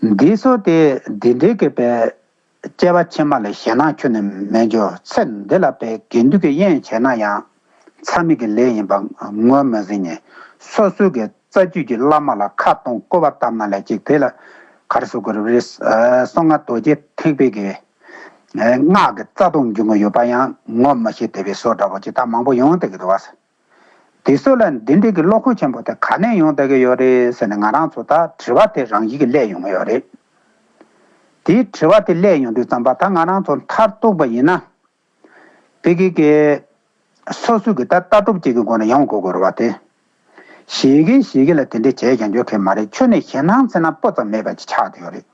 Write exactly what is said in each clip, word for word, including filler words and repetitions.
འདི་ཚོ་དེ་འདི་འདྲའི་གི་པའི་སྐྱེ་བ་ཕྱི་མ་ལ་ཞེད་སྣང་ཁྱོན་ནས་མེད་འགྱོ། ཚེ་འདི་ལ་པའི་དགེ་འདུན་གྱི་དབྱེན་བྱས་ན་ཡང་མཚམས་མེད་ཀྱི་ལས་ཡིན་པ་ངོས་མི་ཟིན་ནས། སོ་སོའི་གི་རྩ་རྒྱུད་ཀྱི་བླ་མ་ལ་ཁ་གཏོང་སྐུར་བ་བཏབ་ན་ལས་ཅིག་དེ་ལ་ག་རེ་ཟེར་དགོས་རེད། གསང་སྔགས་རྡོ་རྗེ་ཐེག་པའི་གི་སྔགས་ཀྱི་རྩ་ལྟུང་འབྱུང་གི་ཡོད་པ་ཡང་ངོ་མ་ཤེས་བསྡད་པའི་བཟོ་འདྲ་བོ་ཅིག་ད་མང་པོ་ཡོང་བསྡད་ཀྱི་འདུག་བ། དེ་ཚོ་ལ་འདི་འདྲའི་གི་བློ་ཁོག་ཆེན་པོ་དེ་ག་ནས་ཡོང་བསྡད་ཀྱི་ཡོད་རེད་ཟེར་ནས། ང་རང་ཚོ་ད་དྲི་བ་དེ་རང་བཞིན་གྱིས་སླེབས་ཡོང་གི་ཡོད་རེད། དེའི་དྲི་བ་དེ་སླེབས་ཡོང་དུས་ཙམ་པ། ད་ང་རང་ཚོ་མཐར་གཏུགས་པ་ཡིན་ན། དེ་གི་གི་སོ་སོའི་གི་ད་ལྟ་གྲུབ་ཅིག་གི་སྒོ་ནས་ཡོང་དགོས་དགོས་རེད་བ་དེ། ཞེ་གི་ཞེ་གི་ལ་དེ་འདྲ་བྱས་ཀྱང་འགྱོ་མཁན་མ་རེད། ཁྱོན་ནས་ཞེད་སྣང་ཚེར་སྣང་སྤུ་ཙམ་མེད་པ་ཅིག་ཆགས་བསྡད་ཡོད་རེད།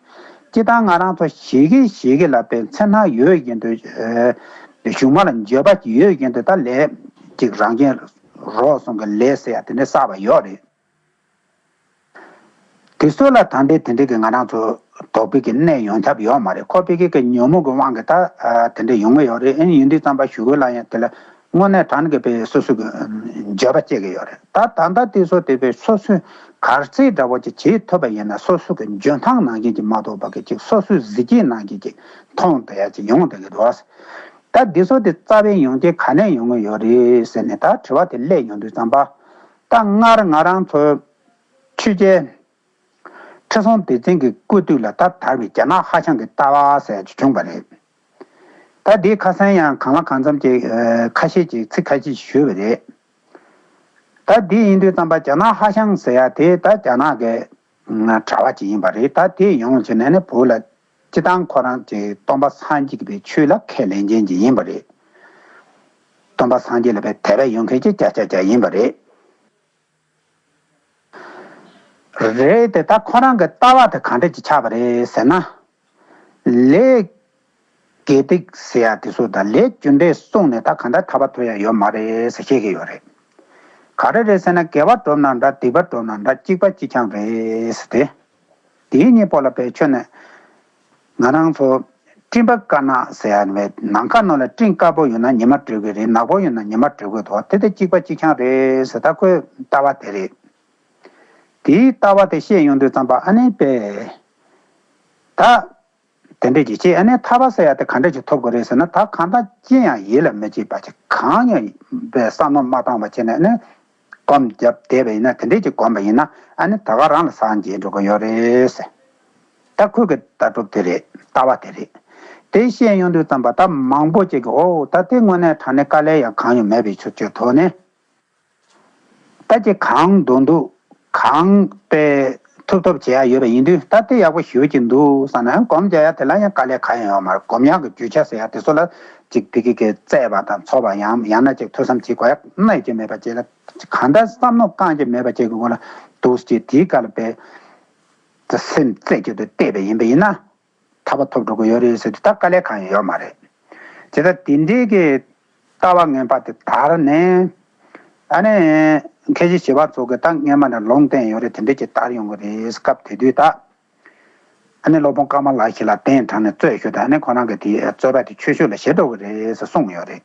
སྤྱིར་བཏང་ང་རང་ཚོ་ཞེ་གི་ཞེ་གི་ལ་དཔེ་ཚེར་སྣང་ཡོད་བཞིན་དུ། ཨ། གཞུག་མ་ལ་འགྱོད་པ་ཅིག་ཡོད་བཞིན་དུ། ད་ལས་ཅིག་རང་གཞན་རོགས་གསུམ་གྱི་ལས་ཟེར་ཡ་དེ་འདྲ་བསགས་པ་ཡོད་རེད། དེ་ཚོ་ལ་ད་ལྟའི་དེ་འདྲའི་གི་ང་རང་ཚོ་དོགས་པའི་གི་གནས་ཡོང་ཐབས་ཡོད་མ་རེད། ཁོ་པའི་གི་གི་ཉོན་མོངས་ཀྱི་དབང་གིས་ད་ཨ་དེ་འདྲ་ཡོང་གི་ཡོད་རེད། ཨ་ནི་ཡིན་དུས་ཙམ་པ་ཞུ་དགོས་ལ་ཡང་དེ་ལ་དངོས་གནས་དྲང་གནས་ཀྱི་དཔེ་སོ་སོ་གི་འགྱོད་པ་སྐྱེ་གི་ཡོད་རེད། ད་ད་ལྟ་དེ་ཚོ་དེ་དཔེ་སོ་སོས་གར་རྩེད་འདྲ་བོ་ཅིག་བྱེད་ཐུབ་པ་ཡིན་ན། སོ་སོ་གི་འཇོན་ཐང་ནང་བཞིན་ཅིག་མ་གཏོགས་པ་གི་ཅིག་སོ་སོའི་གཟི་བརྗིད་ནང་བཞིན་ཅིག་མཐོང་བསྡད་ཡ་ཅིག་ཡོང་བསྡད་ཀྱི་འདུག་ཨ། ད་འདི་ཚོ་དེ་རྩ་བའི་ཡོང་རྐྱེན་ག་ནས་ཡོང་གི་ཡོད་རེད་ཟེར་ནས་ད་དྲི་བ་དེ་སླེབས་ཡོང་དུས་ཙམ་པ། ད་སྔར་ང་རང་ཚོ་ཆོས་རྒྱལ་ཁྲི་སྲོང་ལྡེ་བཙན་གྱི་སྐུ་དུས་ལ་ད་དར་བའི་རྒྱ་ནག་ཧྭ་ཤང་གི་ལྟ་བ་ཟེར་ཡ་ཅིག་བྱུང་བ་རེད། ད་འདིའི་ཁ་སང་ཡང་གང་ལ་གང་འཚམ་ཅིག་ཨ་ཁ་ཤས་ཅིག་ཚིག་ཁ་ཤས་ཞུས་པ་རེད། ད་འདི་ཡིན་དུས་ཙམ་པ་རྒྱ་ནག་ཧྭ་ཤང་ཟེར་ཡ་དེ་ད་རྒྱ་ནག་གི་ཨ་གྲྭ་པ་ཅིག་ཡིན་པ་རེད། ད་དེ་ཡོང་བྱས་ནས་ནི་བོད་ལ་སྤྱིར་བཏང་ཁོ་རང་ཅིག་སྟོན་པ་སངས་རྒྱས་པའི་ཆོས་ལ་ཁས་ལེན་མཁན་ཅིག་ཡིན་པ་རེད། སྟོན་པ་སངས་རྒྱས་ལ་དཔེ་དད་པ་ཡོད་མཁན་ཅིག་ཀྱ་ཀྱ་ཀྱ་ཡིན་པ་རེད། རེད་དེ། ད་ཁོ་རང་གི་ལྟ་བ་དེ་ག་འདྲ་ཅིག་ཆགས་པ་རེད་ཟེར་ན། ལས་དགེ་སྡིག་ཟེར་ཡ་དེ་ཚོ་དང་ལས་རྒྱུ་འབྲས་བསྲུངས་ནས་ད་གང་ལྟར་ཐར་པ་ཐོབ་ཡ་ཡོད་མ་རེད་ཟེར་བཤད་ཀྱི་ཡོད་རེད། ག་རེ་རེད་ཟེར་ན། དགེ་བ་སྒྲུབ་ན་འདྲ་སྡིག་པ་སྒྲུབ་ན་འདྲ་གཅིག་པ་གཅིག་རྐྱང་རེད་ཟེར་ཏེ། དེའི་གཉིས་པོ་ལ་དཔེ་ཁྱོན་ནས་ང་རང་ཚོ་སྤྲིན་པ་དཀར་ནག་ཟེར་ཡ་ནི་ནམ་མཁའ་ནང་ལ་སྤྲིན་དཀར་པོ་ཡོད་ན་ཉི་མ་དྲོས་གི་རེད། ནག་པོ་ཡོད་ན་ཉི་མ་དྲོས་གི་འདུག་དེ་དེ་གཅིག་པ་གཅིག་རྐྱང་རེད་ཟེར། ད་ཁོའི་ལྟ་བ་དེ་རེད། དེའི་ལྟ་བ་དེ་བཤད་ཡོང་དུས་ཙམ་པ། ཨ་ནི་པས་ད་དེ་འདྲས་ཀྱི་ཅི། ཨ་ནི་ཐར་པ་ཟེར་ཡ་དེ་ག་འདྲས་ཀྱི་ཐོབ་དགོས་རེད་ཟེར་ན། ད་གང་ལྟར་ཅི་ཡང་ཡིད་ལ་མི་བྱེད་པ་ཅིག་གང་ཡང་པས་བསམ་བློ་མ་བཏང་བ་བྱས་ནས། ཨ་ནི་སྒོམ་བརྒྱབ་བསྡད་པ་ཡིན་ན། དེ་འདྲས་ཀྱི་སྒོམ་པ་ཡིན་ན། ཨ་ནི་ད་ག་རང་ལ་སངས་རྒྱས་འགྲོ་གི་ཡོད་རེད་ཟེར། ད་ཁོས་གི་ལྟ་གྲུབ་དེ་རེད། ལྟ་བ་དེ་རེད། དེ་བཤད་ཡོང་དུས་ཙམ་པ། ད་མང་པོ་ཅིག་གིས་ཨོ་ད་དེ་དངོས་གནས་དྲང་གནས་དཀའ་ལས་ཡང་གང་ཡང་མེད་པའི་ཆོས་ཆོས་ཐོག་ནས། ད་ཅིག་གང་འདུག་འདུག་གང་དཔེ་ཐུབ་ཐུབ་བྱེད་ཡ་ཡོད་པ་ཡིན་དུས། ད་དེ་ཡག་པོ་ཞེ་པོ་ཅིག་འདུག་བསམ་ན། སྒོམ་རྒྱག་ཡ་དེ་ལ་ཡང་དཀའ་ལས་གང་ཡང་ཡོད་མ་རེད། སྒོམ་ཡག་གི་རྒྱུ་ཆ་ཟེར་ཡ་དེ་ཚོ་ལ་ཅིག་ཕ་གི་གི་བཙལ་བ་དང་འཚོལ་བ། ཡང་ཡང་ན་ཅིག་ཐོས་བསམ་བྱེད་དགོས་ཡ་གནད་ཀྱི་མེད་པ་ཅིག་ལ། གང་ལྟར་བསམ་བློ་བཏང་གི་མེད་པ་ཅིག་གི་སྒོ་ལ་འདུག་ཅིག་དེའི་སྐབས་ལ་དཔེ་སེམས་རྩེ་གཅིག་ཏུ་གཏད་པ་ཡིན་པ་ཡིན་ན། ཐར་པ་ཐོབ་འགྲོ་གི་ཡོད་རེད་ཟེར་དུས། ད་དཀའ་ལས་གང་ཡང་ཡོད་མ་རེད། བྱས་ཙང་དེ་འདྲའི་གི་ལྟ་བ་ངན་པ་དེ་དར་ནས། ཨ་ནི་མཁན་ཆེན་ཞི་བ་འཚོ་གིས་ད་སྔོན་མ་ནས་ལུང་བསྟན་ཡོད་རེད། དེ་འདྲ་ཅིག་དར་ཡོང་གི་རེད། སྐབས་དེ་དུས་ད་ཨ་ནི་སློབ་དཔོན་ཀ་མ་ལ་ཤཱི་ལ་གདན་དྲངས་ནས་རྩོད་ཞུས་ཏེ། ཨ་ནི་ཁོ་རང་གིས་དེའི་རྩོད་པ་དེ་ཆོས་ཕྱོགས་ལ་བཞེས་འགྲོ་གི་རེད་ཟེར་གསུངས་ཡོད་རེད།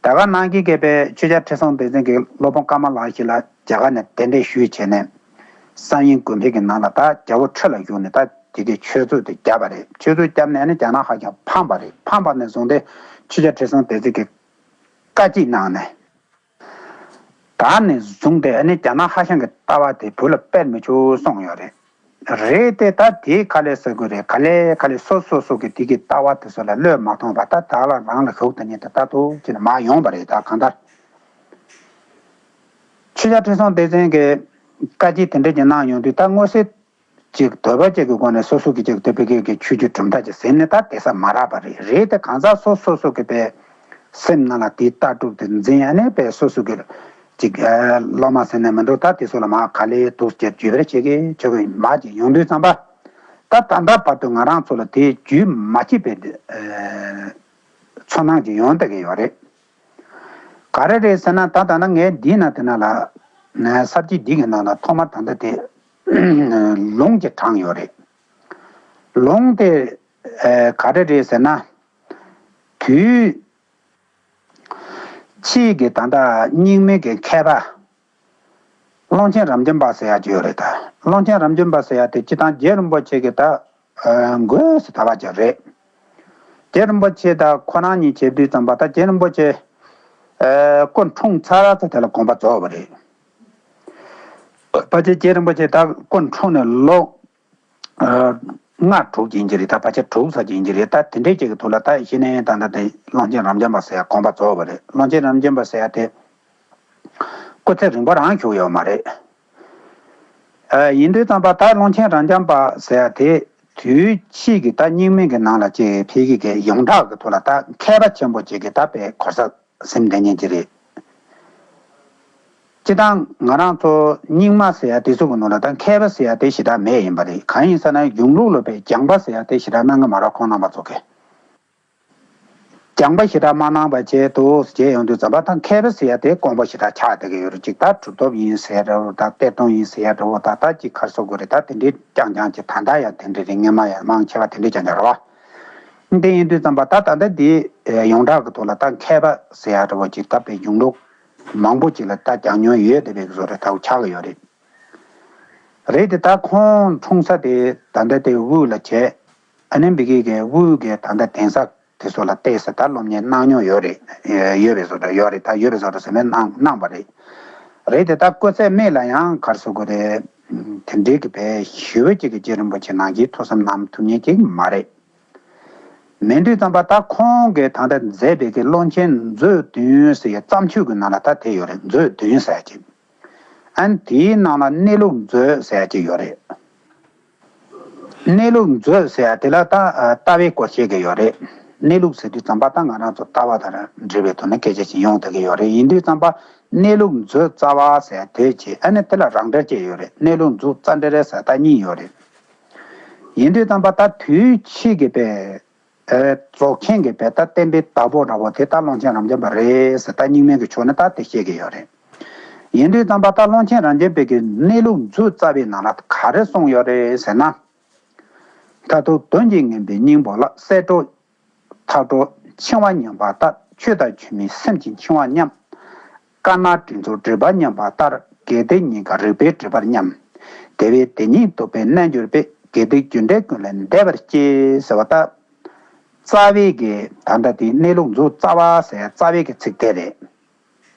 ད་ག་ནང་བཞིན་གྱི་པའི་ཆོས་རྒྱལ་ཁྲི་སྲོང་ལྡེ་བཙན་གྱིས་སློབ་དཔོན་ཀ་མ་ལ་ཤཱི་ལ་རྒྱ་གར་ནས་གདན་འདྲེན་ཞུས་བྱས་ནས། བསམ་ཡས་དགོན་པའི་གི་ནང་ལ་ད་རྒྱལ་པོ་ཁྲི་ལ་བཞུགས་ནས་ད་དེ་གའི་ཆོས་ཚོགས་དེ་བརྒྱབ་པ་རེད། ཆོས་ཚོགས་བརྒྱབ་ནས་ཨ་ནི་རྒྱ་ནག་ཧ་ཅང་ཕམ་པ་རེད། ཕམ་པ་ནས་བཟུང་སྟེ་ཆོས་རྒྱལ་ཁྲི་སྲོང་ལྡེ་བཙན་གྱིས་བཀའ་བཅད་གནང་ནས། ད་ནས་བཟུང་སྟེ་ཨ་ནི་རྒྱ་ནག་ཧ་ཤང་གི་ལྟ་བ་དེ་བོད་ལ་སྤེལ་མི་ཆོག་གསུངས་ཡོད་རེད། རེད་དེ། ད་དེའི་ཁ་ལས་ཟེར་དགོས་རེད། ག་ལེ་ག་ལེ་སོ་སོ་སོ་གི་དེ་གི་ལྟ་བ་དེ་ཚོ་ལ་བློས་མ་ཐོངས་པ། ད་ད་ལ་རང་ལ་ཞུགས་དང་ཉིད་དུ་ལྟ་ཐུབ་ཅེས་ནས་མར་ཡོང་པ་རེད། ད་གང་ལྟར་ཆོས་རྒྱལ་ཁྲི་སྲོང་ལྡེ་བཙན་གྱིས་བཀའ་བཅད་དེ་འདྲ་ཅིག་གནང་ཡོང་དུས། ད་དངོས་སུ་ཅིག་འདོད་པ་ཅིག་གི་སྒོ་ནས་སོ་སོ་གི་ཅིག་འདོད་པའི་གི་གི་ཆོས་བརྒྱུད་གྲུབ་མཐའ་ཅིག་ཟིན་ནས་ད་དེ་ས་མ་རག་པ་རེད། རེད་དེ། གང་ཟག་སོ་སོ་སོ་གི་པའི་སེམས་ནང་ལ་དེའི་ལྟ་གྲུབ་དེ་འཛིན། ཨ་ནི་པའི་སོ་སོ་གི་ཅིག་ཨ་སློབ་མ་ཟེར་ནས་མི་འདུག་ད་དེ་ཚོ་ལ་མར་ག་ལེ་འདུག་ཅེས་བརྒྱུད་སྤེལ་བྱེད་ཀྱི་ཆོག་གི་མ་ཅིག་ཡོང་དུས་ཙམ་པ། ད་ད་ལྟ་བར་དུ་ང་རང་ཚོ་ལ་དེ་བརྒྱུད་མ་བྱས་པའི་ཨ་ཚོར་སྣང་ཅིག་ཡོང་བསྡད་ཀྱི་ཡོད་རེད། ག་རེ་རེད་ཟེར་ན། ད་ལྟ་ན་ངས་འདིའི་ནང་དེ་ན་ལ་ས་བཅད་འདི་གི་ནང་ལ་ཐོག་མར་ད་ལྟ་དེ་ལུང་ཅིག་དྲངས་ཡོད་རེད། ལུང་དེ་ཨ་ག་རེ་རེད་ཟེར་ན། དུས་ཕྱིས་ཀྱི་ད་ལྟ་རྙིང་མའི་གི་མཁས་པ་ ཀློང་ཆེན་རབ་འབྱམས་པ་ཟེར་ཡག་ཅིག་ཡོད་རེད་ད། ཀློང་ཆེན་རབ་འབྱམས་པ་ཟེར་ཡག་དེ་སྤྱིར་བཏང་རྗེ་རིན་པོ་ཆེ་གི་ད་མགོན་ཟེར་ད་བ་ཅིག་རེད། རྗེ་རིན་པོ་ཆེ་ད་ཁོ་རང་གཉིས་བྱེད་དུས་ཙམ་པ་ད་རྗེ་རིན་པོ་ཆེ་སྐུ་འཁྲུངས་ཚར་ཚར་དེ་ལ་དགོངས་པ་རྫོགས་པ་རེད། ཕལ་ཆེར་རྗེ་རིན་པོ་ཆེ་ད་སྐུ་འཁྲུངས་ནས་ལོ་ལྔ་དྲུག་ཡིན་གྱི་རེད་ད། ཕལ་ཆེར་དྲུག་ཙམ་ཡིན་གྱི་རེད་ད། དེ་འདྲའི་ཅིག་གི་ཐོག་ལ་ད་གཞི་ནས་ད་ལྟ་དེ་ཀློང་ཆེན་རབ་འབྱམས་པ་ཟེར་ཡག་དགོངས་པ་རྫོགས་པ་རེད། ཀློང་ཆེན་རབ་འབྱམས་པ་ཟེར་ཡག་དེ་སྐུ་ཚེ་རིང་པོ་རང་བཞུགས་ཡོད་མ་རེད། ཨ། ཡིན་དུས་ཙམ་པ་ད་ཀློང་ཆེན་རབ་འབྱམས་པ་ཟེར་ཡག་དེ་དུས་ཕྱིས་ཀྱི་ད་རྙིང་མའི་གི་ནང་ལ་ཅིག་ཕལ་གྱི་གི་ཡོངས་གྲགས་ཀྱི་ཐོག་ལ་ད་མཁས་པ་ཆེན་པོ་ཅིག་གི་ད་དཔེ་གོ་ས་ཟིན་བསྡད་མཁན་ཅིག་རེད། སྤྱིར་བཏང་ང་རང་ཚོ་རྙིང་མ་ཟེར་ཡག་དེ་ཚོ་གི་ནང་ལ་ད་མཁས་པ་ཟེར་ཡག་དེ་ཞེ་དྲག་མེད་ཡིན་པ་རེད། གང་ཡིན་ཟེར་ན་གཞུང་ལུགས་ལ་དཔེ་སྦྱངས་པ་ཟེར་ཡག་དེ་ཞེ་དྲག་གནང་གི་མ་རེད། ཁོང་རྣམ་པ་ཚོ་གིས་སྦྱངས་པ་ཞེ་དྲག་མ་གནང་བ་བྱས་འདུག་བྱས་ཡོང་དུས་ཙམ་པ་ད་མཁས་པ་ཟེར་ཡག་དེ་དཀོན་པོ་ཞེ་དྲག་ཆགས་བསྡད་ཀྱི་ཡོད་རེད། ཅིག་ད་གྲུབ་ཐོབ་ཡིན་ཟེར་ཡག་འདྲ་བོ་ད་གཏེར་སྟོན་ཡིན་ཟེར་ཡག་འདྲ་བོ་ད་ད་ཅིག་ག་རེ་ཟེར་དགོས་རེད། ད་དེ་འདྲའི་རྐྱང་རྐྱང་ཅིག་ད་ལྟ་ཡང་དེ་འདྲ་རེད། སྔོན་མ་ཡང་མང་ཆེ་བ་དེ་འདྲའི་རྐྱང་རྐྱང་རེད་བ། འདི་ཡིན་དུས་ཙམ་པ་ད་ད་ལྟ་འདི་ཡོངས་གྲགས་ཀྱི་ཐོག་ལ་ད་མཁས་པ་ཟེར་ཡག་འདྲ་བོ་ཅིག་ད་དཔེ་གཞུང་ལུགས་མང་པོ་ཅིག་ལ་ད་སྦྱང་མྱོང་ཡོད་བསྡད་པའི་བཟོ་འདྲ་ད་ཆགས་ཀྱི་ཡོད་རེད། རེད་དེ་ད་ཁོང་འཁྲུངས་ས་དེ་ད་ལྟ་དེ་དབུས་ལ་བྱས། ཨ་ནི་འབི་གི་གི་དབུས་གི་ད་ལྟ་གདན་ས་དེ་ཚོ་ལ་བལྟས་ས་ད་སློབ་གཉེར་གནང་མྱོང་ཡོད་རེད། ཡོད་པའི་བཟོ་འདྲ་ཡོད་རེད། ད་ཡོད་པའི་བཟོ་འདྲ་ཟེར་མེད་གནང་གནང་པ་རེད། རེད་དེ་ད་སྐུ་ཚེ་སྨད་ལ་ཡང་ག་རེ་ཟེར་དགོས་རེད། དེ་འདྲའི་གི་དཔེ་ཞེ་པོ་ཅིག་གི་རྗེ་རིན་པོ་ཆེ་ནང་བཞིན་ཐུགས་བསམ་གནང་ཐུབ་མཁན་ཅིག་མ་རེད། མེད་དུས་ཙམ་པ་ད་ཁོང་གིས་ད་ལྟ་མཛད་པའི་གི་ཀློང་ཆེན་མཛོད་བདུན་ཟེར་ཡག་བརྩམས་ཆོས་ཀྱི་ནང་ལ་ད་དེ་ཡོད་རེད། མཛོད་བདུན་ཟེར་ཡག་ཅིག་ཨ་ནི་དེའི་ནང་ལ་གནས་ལུགས་མཛོད་ཟེར་ཡག་ཅིག་ཡོད་རེད། གནས་ལུགས་མཛོད་ཟེར་ཡག་དེ་ལ་ད་ལྟ་བའི་སྐོར་བཤད་ཀྱི་ཡོད་རེད། གནས་ལུགས་ཟེར་དུས་ཙམ་པ་ད་ང་རང་ཚོ་ལྟ་བ་དང་འབྲེལ་བའི་ཐོག་ནས་སྐད་ཆ་ཞིག་ཡོང་བསྡད་ཀྱི་ཡོད་རེད། ཡིན་དུས་ཙམ་པ་གནས་ལུགས་མཛོད་རྩ་བ་ཟེར་ཡག་དེ་བྱས། ཨ་ནི་དེ་ལ་རང་འགྲེལ་བཅས་ཡོད་རེད། གནས་ལུགས་མཛོད་རྩ་འགྲེལ་ཟེར་ད་གཉིས་ཡོད་རེད། ཡིན་དུས་ཙམ་པ་ད་དུས་ཕྱིས་ཀྱི་དཔེ། ཨེ། རྫོགས་ཆེན་གྱི་དཔེ་ད་བསྟན་པའི་བདག་པོ་འདྲ་བོ་དེ་ད་ཀློང་ཆེན་རབ་འབྱམས་པ་རེད་ཟེར་ད་རྙིང་མའི་གི་ཕྱོགས་ནས་ད་དེ་བཤད་ཀྱི་ཡོད་རེད། ཡིན་དུས་ཙམ་པ་ད་ཀློང་ཆེན་རབ་འབྱམས་པའི་གི་གནས་ལུགས་མཛོད་རྩ་བའི་ནང་ལ་ག་རེ་གསུངས་ཡོད་རེད་ཟེར་ན། མཐར་ཐུག་དོན་གྱིས་ངེས་པའི་སྙིང་པོ་ལ། གསལ་སྒྲོགས་མཐའ་སྒྲོགས་འཆིང་བ་མཉམ་པ་ལྟར། ཆོས་དང་ཆོས་མིན་སེམས་ཀྱི་འཆིང་བ་མཉམ། དཀར་ནག་སྤྲིན་ཚོགས་སྒྲིབ་པ་མཉམ་པ་ལྟར། གལ་ཏེ་ཉིད་དཀར་རིག་པའི་སྒྲིབ་པ་མཉམ། དེ་བས་དེ་ཉིད་རྟོགས་པའི་རྣལ་འབྱོར་པས། དགེ་སྡིག་རྒྱུ་འབྲས་ཀུན་ལས་འདས་པར་སྐྱེ། ཟེར་བ་ལྟར། རྩ་བའི་གི་ད་ལྟ་དེ་གནས་ལུགས་མཛོད་རྩ་བ་ཟེར་རྩ་བའི་གི་ཚིག་དེ་རེད།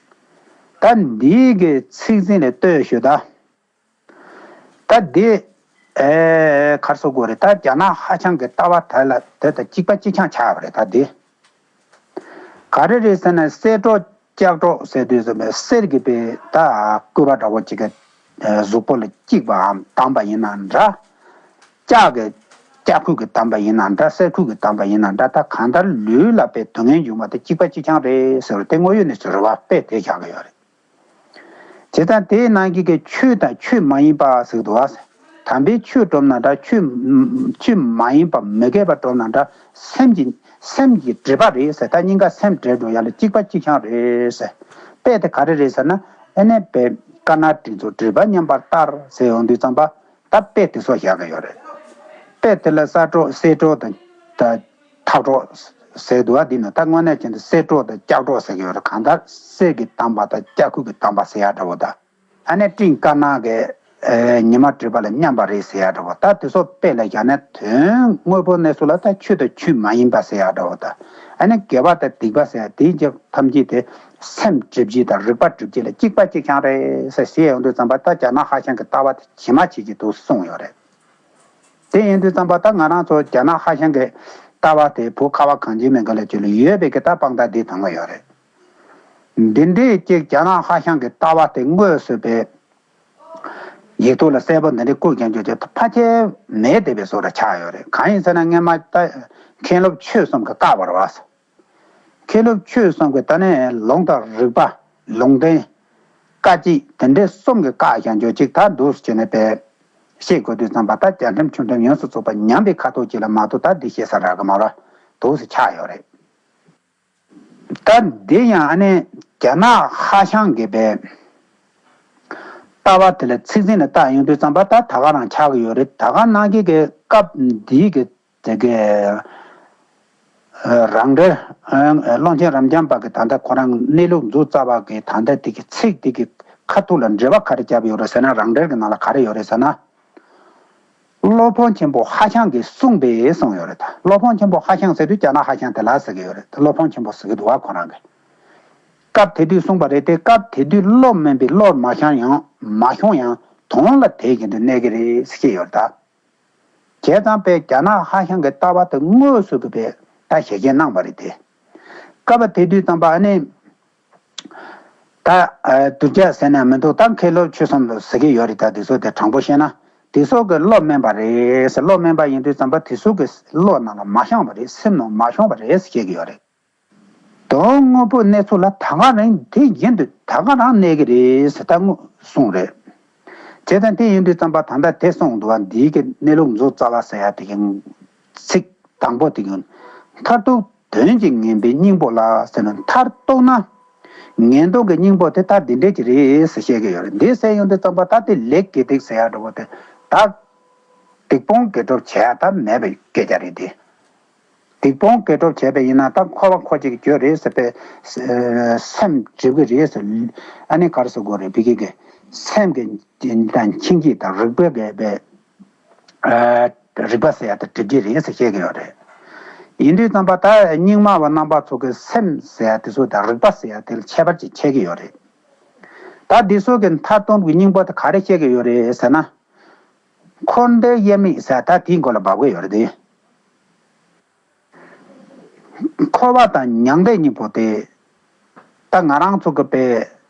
ད་འདིའི་གི་ཚིག་ཟིན་ལས་ལྟོས་ཞུ་ད། ད་འདི། ཨེ། ག་རེ་ཟེར་དགོས་རེད། ད་རྒྱ་ནག་ཧྭ་ཤང་གི་ལྟ་བ་དེ་ལ་དེ་དང་གཅིག་པ་གཅིག་རྐྱང་ཆགས་པ་རེད། ད་འདི་ག་རེ་རེད་ཟེར་ན། གསལ་སྒྲོགས་ལྕགས་སྒྲོགས་ཟེར་དུས་ཙམ་པའི་གསེར་གྱི་དཔེ་ད་སྐུད་པ་འདྲ་བོ་གཅིག་གི་གཟུགས་པོ་ལ་གཅིག་པའམ་བསྡམས་པ་ཡིན་ན་འདྲ། ལྕགས་ཀྱི་ལྕགས་སྐུད་ཀྱིས་བསྡམས་པ་ཡིན་ན་འདྲ། གསེར་སྐུད་ཀྱིས་བསྡམས་པ་ཡིན་ན་འདྲ། ད་གང་ལྟར་ལུས་ལ་དཔེ་སྡུག་བསྔལ་འབྱུང་བ་དེ་གཅིག་པ་གཅིག་རྐྱང་རེད་ཟེར་བ་དེ་དངོས་ཡོད་གནས་ཚུལ་རེད་བ། དཔེ་དེ་བཞག་གི་ཡོད་རེད། བྱས་ཙང་དེའི་ནང་གི་གི་ཆོས་དང་ཆོས་མ་ཡིན་པ་ཟེར་གི་འདུག་བ། དམ་པའི་ཆོས་སྒྲུབ་ན་འདྲ། ཆོས་ཆོས་མ་ཡིན་པ་མི་དགེ་བ་སྒྲུབ་ན་འདྲ། སེམས་ཀྱི་སེམས་ཀྱི་སྒྲིབ་པ་རེད་ཟེར། ད་གཉིས་ཀ་སེམས་སྒྲིབ་འགྲོ་ཡ་ལ་གཅིག་པ་གཅིག་རྐྱང་རེད་ཟེར། དཔེ་དེ་ག་རེ་རེད་ཟེར་ན། ཨ་ནི་དཔེ་དཀར་ནག་སྤྲིན་ཚོགས་སྒྲིབ་པ་མཉམ་པར་ལྟར་ཟེར་ཡོང་དུས་ཙམ་པ། ད་དཔེ་དེ་ཚོ་བཞག་གི་ཡོད་རེད། དཔེ་དེ་ལ་གསལ་སྒྲོགས་གསལ་སྒྲོགས་དང་ད་མཐའ་སྒྲོགས་ཟེར་འདུག་བ། འདི་ནི་ད་དངོས་གནས་ཅན་དུ་གསལ་སྒྲོགས་དང་ལྕགས་སྒྲོགས་ཟེར་གི་ཡོད་རེད། གང་ལྟར་གསེར་གྱིས་བསྡམས་པ་དང་ལྕགས་སྐུད་ཀྱིས་བསྡམས་པ་ཟེར་ཡ་འདྲ་བོ་དང་། ཨ་ནི་སྤྲིན་དཀར་ནག་གི་ཨེ་ཉི་མ་སྒྲིབ་པ་ལ་མཉམ་པ་རེད་ཟེར་ཡ་འདྲ་བོ། ད་དེ་ཚོ་དཔེ་ལ་བཞག་ན་དོན་དངོས་པོ་གནས་ཚུལ་ལ་ད་ཆོས་དང་ཆོས་མ་ཡིན་པ་ཟེར་ཡ་འདྲ་བོ་དང་། ཨ་ནི་དགེ་བ་དང་སྡིག་པ་ཟེར་ཡ་དེའི་རྒྱབ་ཐམས་ཅད་དེ་སེམས་སྒྲིབ་བྱེད་དང་རིག་པ་སྒྲིབ་བྱེད་ལ་གཅིག་པ་གཅིག་རྐྱང་རེད་ཟེར་ཟེར་ཡོང་དུས་ཙམ་པ། ད་རྒྱ་ནག་ཧྭ་ཤང་གི་ལྟ་བ་དེ་ཇི་མ་ཇི་བཞིན་དུ་གསུངས་ཡོད་རེད། དེ་ཡིན་དུས་ཙམ་པ་ད་ང་རང་ཚོ་རྒྱ་ནག་ཧྭ་ཤང་གི་ལྟ་བ་དེ་བོད་ཁ་བ་གངས་ཅན་མའི་མགུར་ལ་ཅིག་ལ་ཡོད་པའི་གི་ད་དཔང་རྟགས་འདི་དང་པོ་ཡོད་རེད། འདི་འདྲའི་ཅིག་རྒྱ་ནག་ཧྭ་ཤང་གི་ལྟ་བ་དེ་དངོས་སུ་པའི་ཡིག་ཐོག་ལ་གསལ་པོ་འདི་འདྲའི་བཀོད་ཀྱང་ཅིག་ཕལ་ཆེར་མེད་བསྡད་པའི་བཟོ་འདྲ་ཆགས་ཡོད་རེད། གང་ཡིན་ཟེར་ན་སྔོན་མ་ད་མཁན་སློབ་ཆོས་གསུམ་གྱིས་བཀག་པ་རེད་བ། མཁན་སློབ་ཆོས་གསུམ་གྱིས་ད་ནས་ལུང་དང་རིགས་པ། ལུང་བསྟན། བཀའ་བརྒྱད་དེ་འདྲའི་གསུམ་གྱིས་བཀག་ཀྱང་ཅིག་ཅིག་ད་འདུག་སེ་བྱས་ནས་པས་བཤད་དགོས་དུས་ཙམ་པ། ད་རྒྱ་ཁྲིམས་ཆོས་ཁྲིམས་ཡོངས་སུ་རྫོགས་པ་ཉམས་པའི་ཁ་ཐུག་ཅིག་ལ་མ་གཏོགས་ད་འདི་བཤད་ས་རག་གི་མ་རེད། འདུག་སེ་ཆགས་ཡོད་རེད། ད་འདི་ཡང་ཨ་ནི་རྒྱ་ནག་ཧྭ་ཤང་གི་པའི་ལྟ་བ་དེ་ལ་ཚིག་ཟིན་ལ་བལྟ་ཡོང་དུས་ཙམ་པ། ད་ད་ག་རང་ཆགས་ཀྱི་ཡོད་རེད། ད་ག་ནང་གི་གི་སྐབས་འདིའི་གི་དེ་གི་རང་འགྲེལ། ཀློང་ཆེན་རབ་འབྱམས་པ་གི་ད་ལྟ་ཁོ་རང་གནས་ལུགས་མཛོད་རྩ་བ་གི་ད་ལྟ་དེ་གི་ཚིག་དེ་གི་ ཁ་ཐུག་ལ་འགྲེལ་པ་ག་རེ་བརྒྱབ་ཡོད་རེད་ཟེར་ན། རང་འགྲེལ་གྱི་ནང་ལ་ག་རེ་ཡོད་རེད་ཟེར་ན། སློབ་དཔོན་ཆེན་པོ་ཧ་ཤང་གིས་གསུངས་པས་གསུངས་ཡོད་རེད་ད། སློབ་དཔོན་ཆེན་པོ་ཧ་ཤང་ཟེར་དུས་རྒྱ་ནག་ཧ་ཤང་དེ་ལ་ཟེར་གྱི་ཡོད་རེད། སློབ་དཔོན་ཆེན་པོ་ཟེར་གྱི་འདུག་བ། ཁོ་རང་གིས་སྐབས་དེ་དུས་གསུངས་པ་རེད་དེ། སྐབས་དེ་དུས་བློ་དམན་པའི་བློར་མ་ཤོང་ཡང་མ་ཤོང་ཡང་དོན་ལ་དེ་བཞིན་དུ་གནས་ཀྱི་རེད་ཟེར་བཤད་ཡོད་རེད་ད། བྱས་ཙང་པས་རྒྱ་ནག་ཧ་ཤང་གི་ལྟ་བ་དེ་དངོས་སུ་གི་པས་ད་ཞལ་བཞེས་གནང་བ་རེད་དེ། སྐབས་དེ་དུས་ཙམ་པ་ཨ་ནི། ད་ཨ་གདུལ་བྱ་ཟེར་ན་མི་འདུག་ད་མཁས་སློབ་ཆོས་གསུམ་ལ་ཟེར་གྱི་ཡོད་རེད། ད་དེ་ཚོ་དེ་དྲང་པོ་བཤད་ན་དེ་ཚོ་གི་བློ་དམན་པ་རེད་ཟེར། བློ་དམན་པ་ཡིན་དུས་ཙམ་པ་དེ་ཚོ་གི་བློ་ནང་ལ་མ་ཤོང་བ་རེད། སེམས་ནང་མ་ཤོང་བ་རེད་ཟེར་བཤད་ཀྱི་ཡོད་རེད། དོན་དངོས་པོའི་གནས་ཚུལ་ལ་ད་ག་རང་དེ་བཞིན་དུ་ད་ག་རང་གནས་ཀྱི་རེད་ཟེར་ད་དངོས་གསུངས་རེད། བྱས་ཙང་དེ་ཡིན་དུས་ཙམ་པ་ད་ལྟ་དེ་གསུངས་འདུག་བ། འདིའི་གི་གནས་ལུགས་མཛོད་རྩ་བ་ཟེར་ཡ་དེ་གི་ཚིག་དང་པོ་དེ་གི་མཐར་ཐུག་དོན་གྱིས་ངེས་པའི་སྙིང་པོ་ལ་ཟེར་ན། མཐར་གཏུགས་ན་ངེས་འདུག་གི་སྙིང་པོ་དེ་ད་འདི་འདྲས་ཀྱི་རེད་ཟེར་བཤད་ཀྱི་ཡོད་རེད། འདི་ཟེར་ཡོང་དུས་ཙམ་པ་ད་དེ་ལས་དགེ་སྡིག་ཟེར་ཡ་འདྲ་པོ་དེ་ད་སྡིག་སྤོང་དགེ་སྒྲུབ་བྱས་ད་མེད་པའི་སྐད་ཆ་རེད་དེ། སྡིག་སྤོང་དགེ་སྒྲུབ་བྱས་པ་ཡིན་ན་ད་འཁོར་བ་འཁོར་བྱེད་ཀྱི་རྒྱུ་རེད་ཟེར་པས་སེམས་སྒྲིབ་ཀྱི་རེད་ཟེར། ཨ་ནི་ག་རེ་ཟེར་དགོས་རེད། བི་ཀི་གི་སེམས་ཀྱི་དང་འཆིང་བྱེད་དང་རིག་པའི་གི་པས་རིག་པ་ཟེར་ཡ་དེ་སྒྲིབ་བྱེད་རེད་ཟེར་བཤད་ཀྱི་ཡོད་རེད། ཡིན་དུས་ཙམ་པ་ད་རྙིང་མ་བ་རྣམ་པ་ཚོ་གི་སེམས་ཟེར་ཡ་དེ་ཚོ་དང་རིག་པ་ཟེར་ཡ་དེ་ལ་ཁྱད་པར་ཅིག་ཕྱེ་གི་ཡོད་རེད། ད་འདི་ཚོ་གི་མཐར་གཏུགས་ཀྱི་སྙིང་པོ་དེ་ག་རེ་བཤད་ཀྱི་ཡོད་རེད་ཟེར་ན། འཁོར་འདས་དབྱེར་མེད་ཟེར་ད་དེའི་མགོ་ལ་འབབ་གི་ཡོད་རེད་དེ། འཁོར་བ་དང་མྱང་འདས་གཉིས་པོ་དེ་ད་ང་རང་ཚོ་གི་པའི་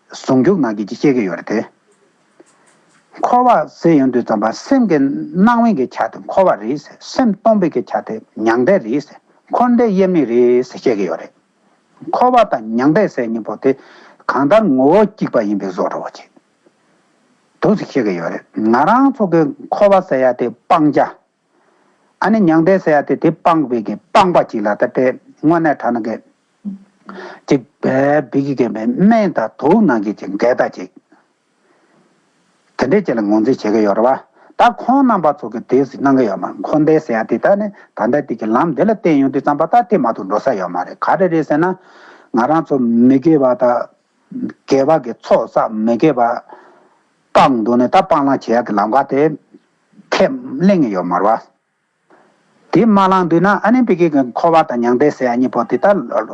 ཟུང་འཇུག་ནང་གི་ཅིག་བཤད་ཀྱི་ཡོད་རེད་དེ། འཁོར་བ་ཟེར་ཡོང་དུས་ཙམ་པ་སེམས་ཀྱི་སྣང་བའི་གི་ཆ་དེ་འཁོར་བ་རེད་ཟེར། སེམས་སྟོང་པའི་གི་ཆ་དེ་མྱང་འདས་རེད་ཟེར། འཁོར་འདས་དབྱེར་མེད་རེད་ཟེར་བཤད་ཀྱི་ཡོད་རེད། འཁོར་བ་དང་མྱང་འདས་ཟེར་གཉིས་པོ་དེ་གང་ལྟར་ངོ་བོ་གཅིག་པ་ཡིན་པའི་བཟོ་འདྲ་བོ་ཅིག་འདུག་ཟེར་བཤད་ཀྱི་ཡོད་རེད། ང་རང་ཚོ་གི་འཁོར་བ་ཟེར་ཡ་དེ་སྤང་བྱ། ཨ་ནི་མྱང་འདས་ཟེར་ཡ་དེ་དེ་སྤངས་པའི་གི་སྤངས་པ་ཅིག་ལ་ད་དེ་དངོས་གནས་དྲང་གནས་ཀྱི་ཅིག་བའི་བི་གི་གི་སྨན་དང་དུག་ནང་གི་ཅིག་འགལ་ཟླ་ཅིག་དེ་འདྲས་ཅིག་ལ་ངོས་འཛིན་བྱེད་ཀྱི་ཡོད་རེད་བ། ད་ཁོང་རྣམ་པ་ཚོ་གི་དེ་ཟིག་གནང་གི་ཡོད་མ་རེད། འཁོར་འདས་ཟེར་ཡ་དེ་ད་ནི་ད་ལྟ་དེ་གི་ལམ་དེ་ལ་བརྟེན་ཡོང་དུས་ཙམ་པ་ད་དེ་མ་གཏོགས་འགྲོ་ས་ཡོད་མ་རེད། ག་རེ་རེད་ཟེར་ན། ང་རང་ཚོ་མི་དགེ་བ་དང་དགེ་བ་གི་ཚོགས་བསགས། མི་དགེ་བ་སྤངས་འདུག་ནས་ད་སྤང་བླང་བྱེད་ཡ་གི་ལམ་ཁ་དེ་ཁས་ལེན་གྱི་ཡོད་མ་རེད་བ། དེ་མ་བླངས་འདུག་ན་ཨ་ནི་བི་གི་གི་འཁོར་བ་དང་མྱང་འདས་ཟེར་ཡ་གཉིས་པོ་དེ་ད་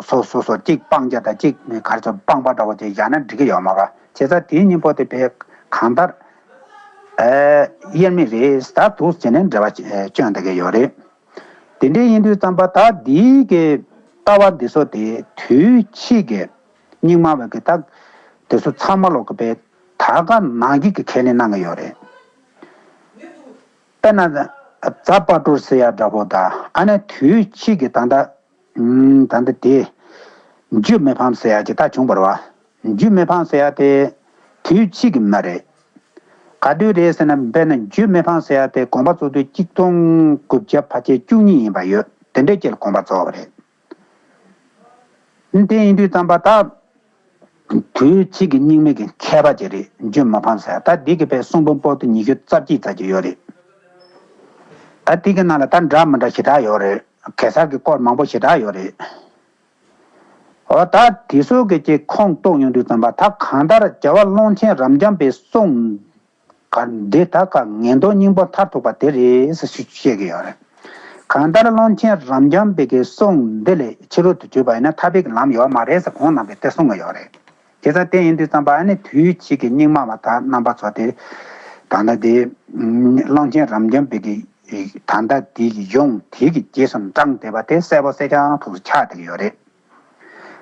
སོ་སོ་སོ་གཅིག་སྤང་བྱ་དང་གཅིག་ག་རེ་ཟེར་སྤངས་པ་འདྲ་བོ་ཅིག་བཞག་ན་འགྲིག་གི་ཡོད་མ་རེད། བྱས་ཙང་དེ་གཉིས་པོ་དེ་བས་གང་ལྟར་ཨེ་དབྱེར་མེད་རེད། ད་འདུག་བྱས་ནས་འགྲེལ་བ་སྐྱོན་བསྡད་ཀྱི་ཡོད་རེད། དེ་འདྲ་ཡིན་དུས་ཙམ་པ་ད་འདིའི་གི་ལྟ་བ་འདི་ཚོ་དེ་དུས་ཕྱིས་ཀྱི་རྙིང་མ་བའི་གི་ད་དེ་ཚོ་ཚང་མ་ལོག་གི་བས་ད་ག་ནང་བཞིན་གྱི་ཁས་ལེན་གནང་གི་ཡོད་རེད། དཔེར་ན་ཛ་པ་ཏྲུ་ཟེར་ཡ་འདྲ་པོ་དང་། ཨ་ནི་དུས་ཕྱིས་ཀྱི་ད་ལྟ་ཨུམ་ད་ལྟ་དེ་འཇུ་མི་ཕམ་ཟེར་ཡ་ཅིག་ད་བྱུང་བ་རེད་བ། འཇུ་མི་ཕམ་ཟེར་ཡ་དེ་དུས་ཕྱིས་ཀྱི་མ་རེད། ག་དུས་རེད་ཟེར་ན། དཔེར་ན་འཇུ་མི་ཕམ་ཟེར་ཡ་དེ་དགོངས་པ་རྫོགས་དུས་གཅིག་སྟོང་དགུ་བརྒྱ་ཕལ་ཆེར་བཅུ་གཉིས་ཡིན་པ་ཡོད། དེ་འདྲའི་ཅིག་ལ་དགོངས་པ་རྫོགས་པ་རེད། དེ་ཡིན་དུས་ཙམ་པ་ད་དུས་ཕྱིས་ཀྱི་རྙིང་མའི་གི་མཁས་པ་ཅིག་རེད། འཇུ་མི་ཕམ་ཟེར་ད་འདི་གི་པའི་གསུང་འབུམ་པོ་ཏི་ཉི་ཤུ་རྩ་གཅིག་ཙམ་ཅིག་ཡོད་རེད། ད་འདི་གི་ནང་ལ་ད་འདྲ་མི་འདྲ་ཞེ་དྲག་ཡོད་རེད། གེ་སར་གྱི་སྐོར་མང་པོ་ཞེ་དྲག་ཡོད་རེད། འོ་ད་དེ་ཚོ་གི་ཅིག་ཁུངས་གཏུགས་ཡོང་དུས་ཙམ་པ་ད་གང་ལྟར་རྒྱལ་བ་ཀློང་ཆེན་རབ་འབྱམས་པའི་གསུང་ག་འདི་ད་ག་ངེས་འདུག་སྙིང་པོ་མཐར་ཐུག་པ་དེ་རེད་ཟེར་ཞུ་བཤད་ཀྱི་ཡོད་རེད། གང་ལྟར་ཀློང་ཆེན་རབ་འབྱམས་པའི་གི་གསུང་འདི་ལས་ཕྱི་རོལ་དུ་གྱུར་པ་ཡིན་ན་ཐར་པའི་གི་ལམ་ཡོད་མ་རེད་ཟེར་ཁོང་རྣམ་པས་དེ་གསུང་གི་ཡོད་རེད། དེ་ཙང་དེ་ཡིན་དུས་ཙམ་པ་ཨ་ནི་དུས་ཕྱིས་ཀྱི་རྙིང་མ་བ་དག་རྣམ་པ་ཚོ་དེ་ད་ལྟ་དེ་ཀློང་ཆེན་རབ་འབྱམས་པའི་གི་ད་ལྟ་དེ་གི་གཞུང་དེ་གི་རྗེས་སུ་འབྲངས་བསྡད་པ་དེ་གསལ་པོ་གསལ་རྐྱང་ཐུགས་སུ་ཆགས་བསྡད་ཀྱི་ཡོད་རེད།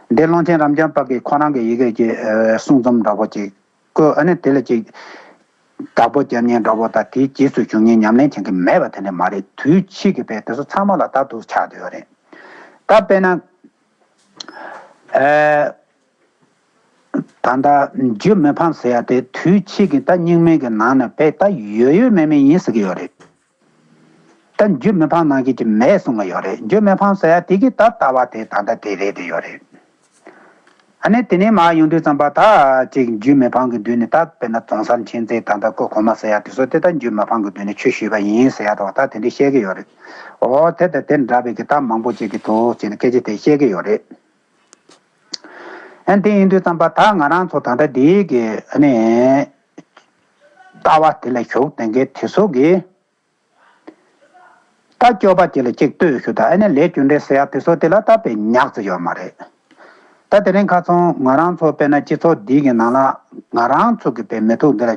འདི་ཀློང་ཆེན་རབ་འབྱམས་པ་གི་ཁོ་རང་གི་ཡི་གེ་གི་གསུང་རྩོམ་འདྲ་པོ་ཅིག་ཀོ་ཨ་ནི་དེ་ལ་ཅིག་བདག་པོ་རྒྱབ་མཁན་འདྲ་པོ་དང་དེའི་རྗེས་སུ་འཇུག་མཁན་ཉམས་ལེན་བྱེད་མཁན་མེད་པ་དེ་འདྲ་མ་རེད། དུས་ཕྱིས་ཀྱི་དཔེ་དེ་ཚོ་ཚང་མ་ལ་ད་འདུག་ཆགས་བསྡད་ཡོད་རེད། ད་དཔེར་ན་ཨེ་ད་ལྟ་འཇུ་མི་ཕམ་ཟེར་ཡ་དེ་དུས་ཕྱིས་ཀྱི་ད་རྙིང་མའི་གི་ནང་ནས་དཔེ་ད་ཡོད་ཡོད་མེད་མེད་ཡིན་ཟེར་གྱི་ཡོད་རེད། ད་འཇུ་མི་ཕམ་ནང་བཞིན་གྱི་མེད་གསུང་གི་ཡོད་རེད། འཇུ་མི་ཕམ་ཟེར་ཡ་དེ་གི་ད་ལྟ་བ་དེ་ད་ལྟ་དེ་རེད་དེ་ཡོད་རེད། ཨ་ནི་དེ་ནས་མར་ཡོང་དུས་ཙམ་པ་ད་ཅིག་འཇུ་མི་ཕམ་གྱི་མདུན་ནས་ད་དཔེར་ན་རྫོང་སར་མཁྱེན་བརྩེ་ད་ལྟ་ཀོ་གོང་མ་ཟེར་ཡ་དེ་ཚོ་དེ་ད་འཇུ་མི་ཕམ་གྱི་མདུན་ནས་ཆོས་ཞུས་པ་ཡིན་ཟེར་ཡ་འདྲ་བ་ད་དེ་འདྲས་བཤད་ཀྱི་ཡོད་རེད། འོ་དེ་ད་དེ་འདྲ་བའི་གི་ད་མང་པོ་ཅིག་གི་འདུག་ཅེས་ནས་སྐད་ཆ་དེ་བཤད་ཀྱི་ཡོད་རེད། ཨ་དེ་ཡིན་དུས་ཙམ་པ་ད་ང་རང་ཚོ་ད་ལྟ་འདིའི་གི་ཨ་ནི་ལྟ་བ་དེ་ལ་ཞུགས་བསྡད་མཁན་དེ་ཚོ་གིས། ད་སྐྱོ་པ་ཅིག་ལ་གཅིག་ལྟོས་ཞུ་དང་ཨ་ནི་ལས་རྒྱུ་འབྲས་ཟེར་ཡག་དེ་ཚོ་དེ་ལ་ད་དཔེ་ཉག་ཙམ་ཡོད་མ་རེད། ད་དེ་རིང་ཁ་སང་ང་རང་ཚོ་དཔེར་ན་སྤྱི་ཚོགས་འདི་གི་ནང་ལ་ང་རང་ཚོ་གི་དཔེ་མི་ཐུག་འདི་ལ་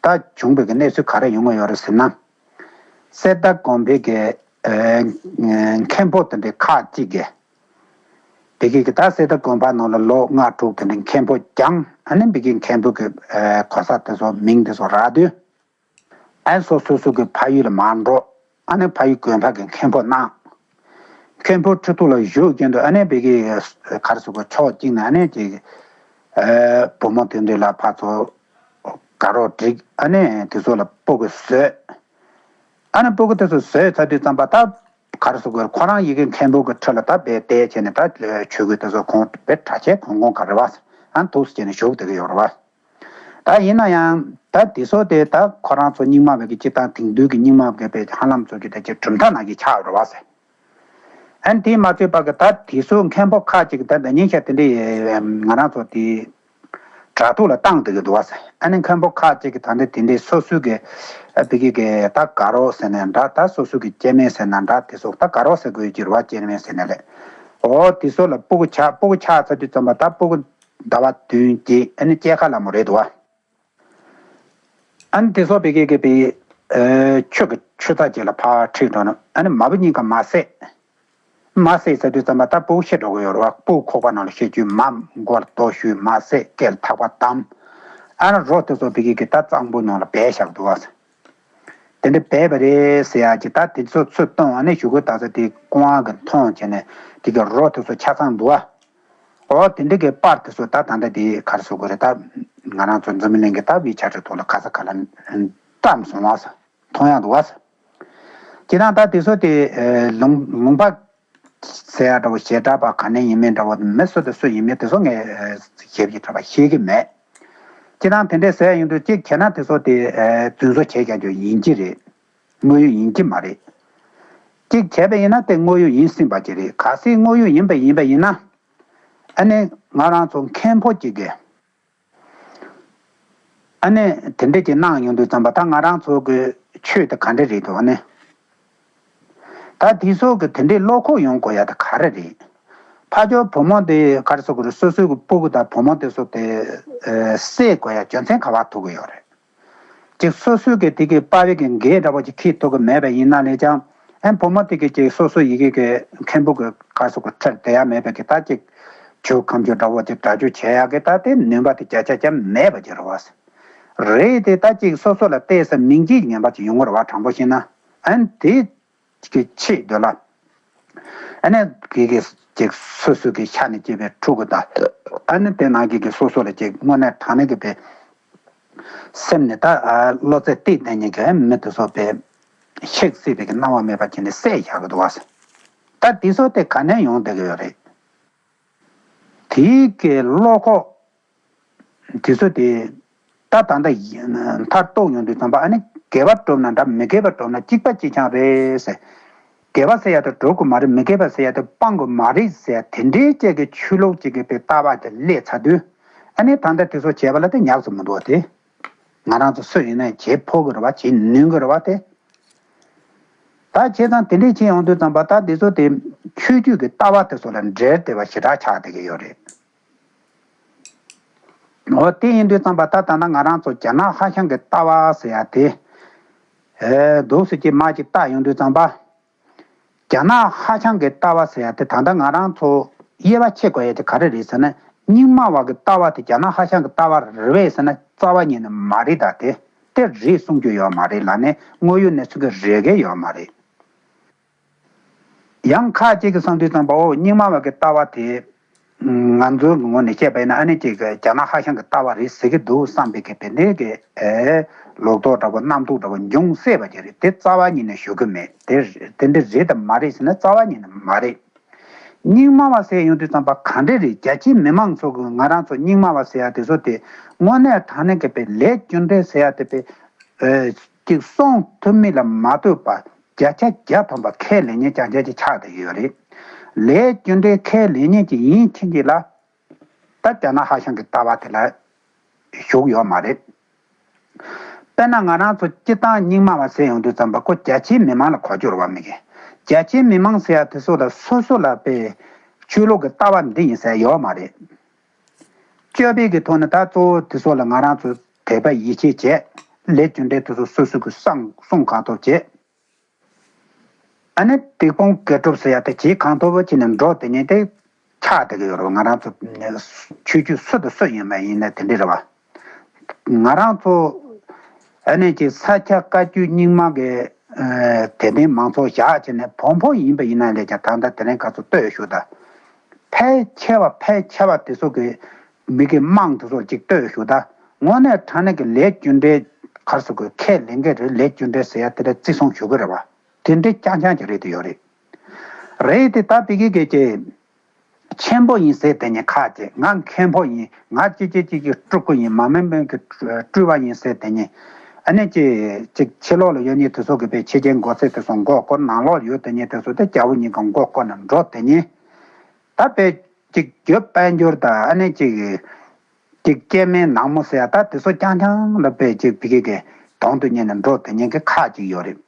ད་བྱུང་བའི་གི་གནས་ཚུལ་ག་རེ་ཡོང་གི་ཡོད་རེད་ཟེར་ན། གསེར་རྟ་དགོན་པའི་གི་ཨ་མཁན་པོ་དེ་འདྲའི་ཁག་ཅིག་གིས་དེ་གི་གི་ད་གསེར་རྟ་དགོན་པ་ནང་ལ་ལོ་ལྔ་དྲུག་དེ་འདྲའི་མཁན་པོ་བསྐྱངས། ཨ་ནི་འདི་གི་མཁན་པོ་གི་ཨ་གོ་ས་དེ་ཚོ་མིང་དེ་ཚོ་རག་དུས། ཨ་ནི་སོ་སོ་སོ་གི་ཕ་ཡུལ་ལ་མར་འགྲོ། ཨ་ནི་ཕ་ཡུལ་དགོན་པ་གི་མཁན་པོ་གནང་། མཁན་པོ་ཁྲི་ཐོག་ལ་བཞུགས་རྐྱེན་དུ་ཨ་ནི་བི་གི་གར་སོ་གི་ཕྱོགས་གཅིག་ནས་ཨ་ནི་ཅིག་ཨ་བུ་མོ་དེ་འདྲ་ལ་ཕར་ཚུར་དགའ་རོགས་སྒྲིག། ཨ་ནི་དེ་ཚོ་ལ་སྤུ་གུ་བཟོས། ཨ་ནི་སྤུ་གུ་དེ་ཚོ་བཟོས་ཚར་དུས་ཙམ་པ་ད་གར་སོ་གི་ཁོ་རང་ཡི་གེ་མཁན་པོ་གི་ཁྲི་ལ་ད་བསྡད་བསྡད་བྱས་ནས་ད་ཆོས་གོས་དེ་ཚོ་གོན་བས་གྲྭ་ཆས་གོན་གོན་ག་རེ་བ། ཨ་ནི་ཐུགས་སུ་བྱས་ནས་བཞུགས་བསྡད་ཀྱི་ཡོད་རེད་བ། ད་ཡིན་ན་ཡང་ད་དེ་ཚོ་དེ་ད་ཁོ་རང་ཚོ་རྙིང་མ་བའི་གི་སྤྱི་བཏང་དེང་དུས་ཀྱི་རྙིང་མ་བའི་དཔེ་ཧ་ལམ་ཚོ་གི་དེ་ཅིག་གྲུབ་མཐའ་ནང་གི་ཆགས་རེད་བ་ཟེར། ཨ་ནི་དེས་མ་ཚད་པ་གི་ད་དེ་ཚོ་མཁན་པོ་ཁག་ཅིག་གི་ད་འདི་ཉིན་ཤ་དེ་འདྲའི་ང་རང་ཚོ་དེ་དྲ་ཐོག་ལ་བཏང་བསྡད་ཀྱི་འདུག་བ་ཟེར། ཨ་ནི་མཁན་པོ་ཁག་ཅིག་གི་ད་འདི་དེ་འདྲའི་སོ་སོའི་གི་ཨ་བི་གི་གི་ད་དགའ་རོགས་ཟེར་ནས་འདྲ། ད་སོ་སོའི་གི་སྐྱེ་དམན་ཟེར་ན་འདྲ། དེ་ཚོ་ད་དགའ་རོགས་ཟེར་དགོས་ཀྱི་རེད་བ། སྐྱེ་དམན་ཟེར་ནས་ལས་འོ་དེ་ཚོ་ལ་སྤུ་གུ་ཆགས། སྤུ་གུ་ཆགས་ཚར་དུས་ཙམ་པ་ད་སྤུ་གུ་ཟླ་བ་བདུན་བརྒྱད་ཨ་ནི་སྐྱེས་ཁ་ལ་མོ་རེད་འདུག་བ། ཨ་ནི་དེ་ཚོ་བི་གེ་གེ་བི་ཨ་ཆུ་གི་ཆུ་ཚ་ཅིག་ལ་ཕར་ཁྲིད་འགྲོ་ན་ཨ་ནི་མ་བུ་གཉིས་ཀ་མར་བསད། མར་བསད་ཚར་དུས་ཙམ་པ་ད་སྤུ་གུ་ཤི་འགྲོ་གི་ཡོད་རེད་བ། སྤུ་གུ་ཁོག་པ་ནང་ལ་ཤི་རྒྱུའི་མ་མགོ་ལ་རྡོ་གཞུས། མར་བསད། སྐེ་ལ་ཐག་པ་བསྡམས། ཨ་ནི་རོ་དེ་ཚོ་བི་གེ་གེ་ད་གཙང་པོའི་ནང་ལ་སྦས་བཞག་འདུག་བ། དེ་འདྲ་སྦས་པ་རེད་ཟེར་ཡག་གི་ད་དེ་ཚོ་ཚུར་གཏོང་། ཨ་ནི་གཞུག་གུ་ད་ཚོ་དེ་ཀུང་ཨ་གི་མཐོང་བྱས་ནས་དེ་གི་རོ་དེ་ཚོ་ཆ་ཚང་འདུག་བ། ཨོ་དེ་འདྲ་གི་པར་དེ་ཚོ་ད་ད་ལྟ་དེ་ག་རེ་ཟེར་དགོས་རེད། ད་ང་རང་ཚོ་འཛམ་བུ་གླིང་གི་ད་ཝི་ཆ་ཊི་ཐོག་ལ་ག་ས་ག་ལ་བཀྲམ་སོང་བ་ཟེར། མཐོང་ཡག་འདུག་བ་ཟེར། ཁྱེད་རང་ད་དེ་ཚོ་དེ་ལུང་ལུང་པ་ཟེར་ཡག་འདྲ་བོ་ཞེ་དྲག་པ་ག་ནས་ཡིན་མིན་འདྲ་བོ་མི་སུ་དང་སུ་ཡིན་མིན་དེ་ཚོ་ངས་ཞེ་པོ་ཅིག་གྲགས་པ་ཤེས་ཀྱི་མེད། ཁྱེད་རང་དེ་འདྲས་ཟེར་ཡག་ཡིན་དུས་གཅིག་བྱས་ན་དེ་ཚོ་དེ་རྫུན་བཟོ་བྱས་རྒྱག་རྒྱུ་ཡིན་གྱི་རེད། དངོས་ཡོད་ཡིན་གྱི་མ་རེད། གཅིག་བྱས་པ་ཡིན་ན་དེ་དངོས་ཡོད་ཡིན་སྲིད་པ་ཅིག་རེད། གལ་སྲིད་དངོས་ཡོད་ཡིན་པ་ཡིན་པ་ཡིན་ན། ཨ་ནི་ང་རང་ཚོ་མཁན་པོ་གཅིག་གིས་ཨ་ནི་དེ་འདྲས་ཅིག་གནང་ཡོང་དུས་ཙམ་པ་ད་ང་རང་ཚོ་གི་ཆོས་དེ་ག་འདྲས་རེད་འདུག་ཨ་ནི། ད་དེ་ཚོ་གི་དེ་འདྲས་བློ་ཁོག་ཡོང་དགོས་ཡག་དེ་ག་རེ་རེད། ཕར་ཕྱོགས་བུ་མོ་དེ་ག་རེ་ཟེར་དགོས་རེད། སོ་སོའི་གི་སྤུ་གུ་དང་བུ་མོ་དེ་ཚོ་དེ་ཨ་བསད་དགོས་ཡག་རྒྱུ་མཚན་ག་པར་ཐུག་གི་ཡོད་རེད། ཅིག་སོ་སོའི་གི་དེ་གི་དཔའ་བོའི་གི་འགན་འདྲ་བོ་ཅིག་འཁྱེར་ཐུབ་གི་མེད་པ་ཡིན་ན་ལས་ཀྱང་ཨེ་བུ་མོ་དེ་གི་ཅིག་སོ་སོ་ཡི་གེ་གི་མཁན་པོ་གི་ག་རེ་ཟེར་དགོས། ཁྲིར་བསྡད་ཡག་མེད་པའི་གི་ད་ཅིག་ཆོས་ཁ་མཆོག་འདྲ་བོ་ཅིག་སྒྲ་སྒྱུར་བྱེད་ཡག་གི་ད་དེ་ནུས་པ་དེ་བརྒྱ་ཆ་བརྒྱ་མེད་པ་ཅིག་རེད་བ། རེད་དེ་ད་ཅིག་སོ་སོ་ལ་བལྟས་ས་མིང་རྗེས་ངན་པ་ཅིག་ཡོང་གི་རེད་བ། དྲང་པོ་བཤད་ན་ཨ་ནི་དེ་གི་ཆེད་དུ་ལ། ཨ་ནི་གི་གི་ཅིག་སོ་སོ་གི་ཤ་ནས་སྐྱེས་པའི་ཕྲུ་གུ་དང་། ཨ་ནི་དེ་ནང་གི་གི་སོ་སོ་ལ་ཅིག་དངོས་གནས་དྲང་གནས་ཀྱི་པའི་སེམས་ནས་ད་བློ་རྩེ་གཏད་མཁན་གྱི་མི་དེ་ཚོ་པའི་གཤེགས་སྲིད་པའི་གི་སྣང་བ་མེད་པ་བྱས་ནས་བསད་བཞག་གི་འདུག་བ། ད་དེ་ཚོ་དེ་ག་ནས་ཡོང་བསྡད་ཀྱི་ཡོད་རེད། དེའི་གི་བློ་ཁོག་དེ་ཚོ་དེ་ད་ད་ལྟ་ཡི་མཐར་གཏུགས་ཡོང་དུས་ཙམ་པ་ཨ་ནི་དགེ་བ་བསྒྲུབ་ན་འདྲ། མི་དགེ་བ་བསྒྲུབ་ན་གཅིག་པ་གཅིག་རྐྱང་རེད་ཟེར། དགེ་བ་ཟེར་ཡ་དེ་སྒྲུབ་དགོས་མ་རེད། མི་དགེ་བ་ཟེར་ཡ་དེ་སྤང་དགོས་མ་རེད་ཟེར་ཡ་དེ་འདྲའི་བཅས་ཀྱི་ཆོས་ལུགས་གཅིག་གི་པའི་ལྟ་བ་དེ་སླེབས་ཚར་དུས་ཨ་ནི་ད་ལྟ་དེ་ཚོ་བྱས་པ་ལ་དེ་ཉག་ཙམ་མི་འདུག་བ། དེ་ང་རང་ཚོ་སུ་ཡིན་ནའི་བྱེད་ཕོད་ཀྱི་རེད་བ། བྱེད་ནུས་ཀྱི་རེད་བ། དེ་ད་བྱས་ཙང་དེ་འདྲས་བྱས་ཡོང་དུས་ཙམ་པ་ད་འདི་ཚོ་དེ་ཆོས་བརྒྱུད་ཀྱི་ལྟ་བ་དེ་ཚོ་ལ་འབྲེལ་བསྡད་པ་ཞེ་དྲག་ཆགས་བསྡད་ཀྱི་ཡོད་རེད། འོ་དེ་ཡིན་དུས་ཙམ་པ་ད་ད་ལྟ་ང་རང་ཚོ་རྒྱ་ནག་ཧྭ་ཤང་གི་ལྟ་བ་ཟེར་ཡ་དེ་ཨེ་འདུག་སེ་ཅིག་མ་ཅིག་བལྟ་ཡོང་དུས་ཙམ་པ། རྒྱ་ནག་ཧྭ་ཤང་གི་ལྟ་བ་ཟེར་ཡ་དེ་ད་ལྟ་ང་རང་ཚོ་དབྱེ་བ་ཕྱེ་དགོས་ཡ་དེ་ག་རེ་རེད་ཟེར་ན། རྙིང་མ་བ་གི་ལྟ་བ་དེ་རྒྱ་ནག་ཧྭ་ཤང་གི་ལྟ་བ་རེད་པས་ཟེར་ན་རྩ་བ་ཉིད་ནས་མ་རེད། ད་དེ་དེ་རེད་གསུང་རྒྱུ་ཡོད་མ་རེད་ལ་ནི་དངོས་ཡོད་གནས་ཚུལ་གྱི་རེ་གེ་ཡོད་མ་རེད། ཡང་ཁ་ཅིག་གིས་བསམ་དུས་ཙམ་པ་འོ་རྙིང་མ་བ་གི་ལྟ་བ་དེ་ང་ཚོའི་ངོས་ནས་བཤད་པ་ཡིན་ན་ཨ་ནི་ཅིག་རྒྱ་ནག་ཧྭ་ཤང་གི་ལྟ་བ་རེད་ཟེར་གི་འདུག་བསམ་པའི་གི་དེ་འདྲའི་གི་ཨེ་ལོག་རྟོག་འདྲ་པོ་རྣམ་རྟོག་འདྲ་པོ་འབྱུང་སྲིད་པ་ཅིག་རེད། དེ་རྩ་བ་ཉིད་ནས་ཞུ་གི་མེད། དེ་དེ་འདྲ་རེད་དམ་མ་རེད་ཟེར་ན་རྩ་བ་ཉིད་ནས་མ་རེད། རྙིང་མ་བ་ཟེར་ཡོང་དུས་ཙམ་པ་ག་འདྲ་རེད། རྒྱ་ཆེའི་མི་མང་ཚོ་གི་ང་རང་ཚོ་རྙིང་མ་བ་ཟེར་ཡ་དེ་ཚོ་དེ་དངོས་གནས་དྲང་གནས་ཀྱི་པའི་ལས་རྒྱུ་འབྲས་ཟེར་ཡ་དེ་པའི་ཨེ་ཅིག་སྲུང་ཐུབ་མིན་ལ་མ་ལྟོས་པ་བརྒྱ་ཆ་བརྒྱ་ཐམ་པ་ཁས་ལེན་མཁན་རྐྱང་རྐྱང་ཅིག་ཆགས་བསྡད་ཀྱི་ཡོད་རེད། ལས་རྒྱུ་འབྲས་ཁས་ལེན་མཁན་ཅིག་ཡིན་ཕྱིན་ཅིག་ལ། ད་རྒྱ་ནག་ཧྭ་ཤང་གི་ལྟ་བ་དེ་ལ་ཞུགས་ཡོད་མ་རེད། དཔེར་ན་ང་རང་ཚོ་སྤྱིར་བཏང་རྙིང་མ་བ་ཟེར་ཡོང་དུས་ཙམ་པ་ཁོ་རྒྱ་ཆེའི་མི་མང་ལ་གོ་རྒྱུ་རེད་བ། མི་གི་རྒྱ་ཆེའི་མི་མང་ཟེར་ཡ་དེ་ཚོ་ལ་སོ་སོ་ལ་དཔེ་ཆོས་ལུགས་ཀྱི་ལྟ་བ་འདི་ཡིན་ཟེར་ཡོད་མ་རེད། སྤྱོད་པའི་གི་ཐོག་ནས་ད་གཙོ་བོ་དེ་ཚོ་ལ་ང་རང་ཚོ་དད་པ་ཡིད་ཆེས་བྱས། ལས་རྒྱུ་འབྲས་དེ་ཚོ་སོ་སོ་གི་བསམ་གསུང་གང་ཐུབ་བྱས། ཨ་ནི་དེ་སྤོང་དགེ་སྒྲུབ་ཟེར་ཡ་དེ་བྱེད་གང་ཐུབ་བྱས་ནས་འགྲོ་དེ་ཉིད་དེ་ཆགས་བསྡད་ཀྱི་ཡོད་རེད། ང་རང་ཚོ་ཆོས་བརྒྱུད་སུ་དང་སུ་ཡིན་པ་ཡིན་ན་དེ་འདྲ་རེད་བ། ང་རང་ཚོ་ཨ་ནི་ཅིག་ས་སྐྱ་བཀའ་བརྒྱུད་རྙིང་མ་གི་ཨ་དད་ལྡན་མང་ཚོགས་བཞག་བྱས་ནས་བོན་པོ་ཡིན་པ་ཡིན་ན་ལས་ཀྱང་ད་ལྟ་དེ་རིང་ཁ་ཚོ་ལྟོས་ཞུ་ད། ཕལ་ཆེ་བ་ཕལ་ཆེ་བ་དེ་ཚོ་གི་མི་གི་དམངས་དེ་ཚོ་ཅིག་ལྟོས་ཞུ་ད། དངོས་གནས་དྲང་གནས་ཀྱི་ལས་རྒྱུ་འབྲས་ག་རེ་ཟེར་དགོས། ཁས་ལེན་གྱི་རེད། ལས་རྒྱུ་འབྲས་ཟེར་ཡ་དེ་འདྲ་བརྩི་སྲུང་ཞུ་གི་རེད་བ། དེ་འདྲ་རྐྱང་རྐྱང་ཅིག་རེད་དེ་ཡོད་རེད། རེད་དེ་ད་ཕ་གི་གི་ཅིག་ཆེན་པོ་ཡིན་ཟེར་དེ་ཉིད་ཁག་ཅིག་ང་མཁན་པོ་ཡིན། ང་ཅི་ཅི་ཅི་ཅི་སྤྲུལ་སྐུ་ཡིན། མ་མིན་མིན་གྱི་སྤྲུལ་པ་ཡིན་ཟེར་དེ་ཉིད། ཨ་ནི་ཅི་ཅིག་ཕྱི་ལོགས་ལ་ཡོད་མཁན་དེ་ཚོ་གི་པའི་ཕྱི་རྒྱལ་མགོ་ཚད་དེ་ཚོ་མགོ་སྐོར། ནང་ལོགས་ཡོད་དེ་ཉིད་དེ་ཚོ་དེ་རྒྱལ་པོ་ཉིད་ཀྱི་མགོ་སྐོར་ནས་འགྲོ་དེ་ཉིད། ད་པའི་ཅིག་རྒྱུ་དཔལ་འབྱོར་དང་ཨ་ནི་ཅིག་ཅིག་སྐྱེ་དམན་ནག་མོ་ཟེར་ཡ་ད་དེ་ཚོ་རྐྱང་རྐྱང་ལ་པའི་ཅིག་ཕ་གི་གི་དོན་དུ་གཉེར་ནས་འགྲོ་དེ་ཉིད་ཀྱི་ཁག་ཅིག་ཡོད་རེད།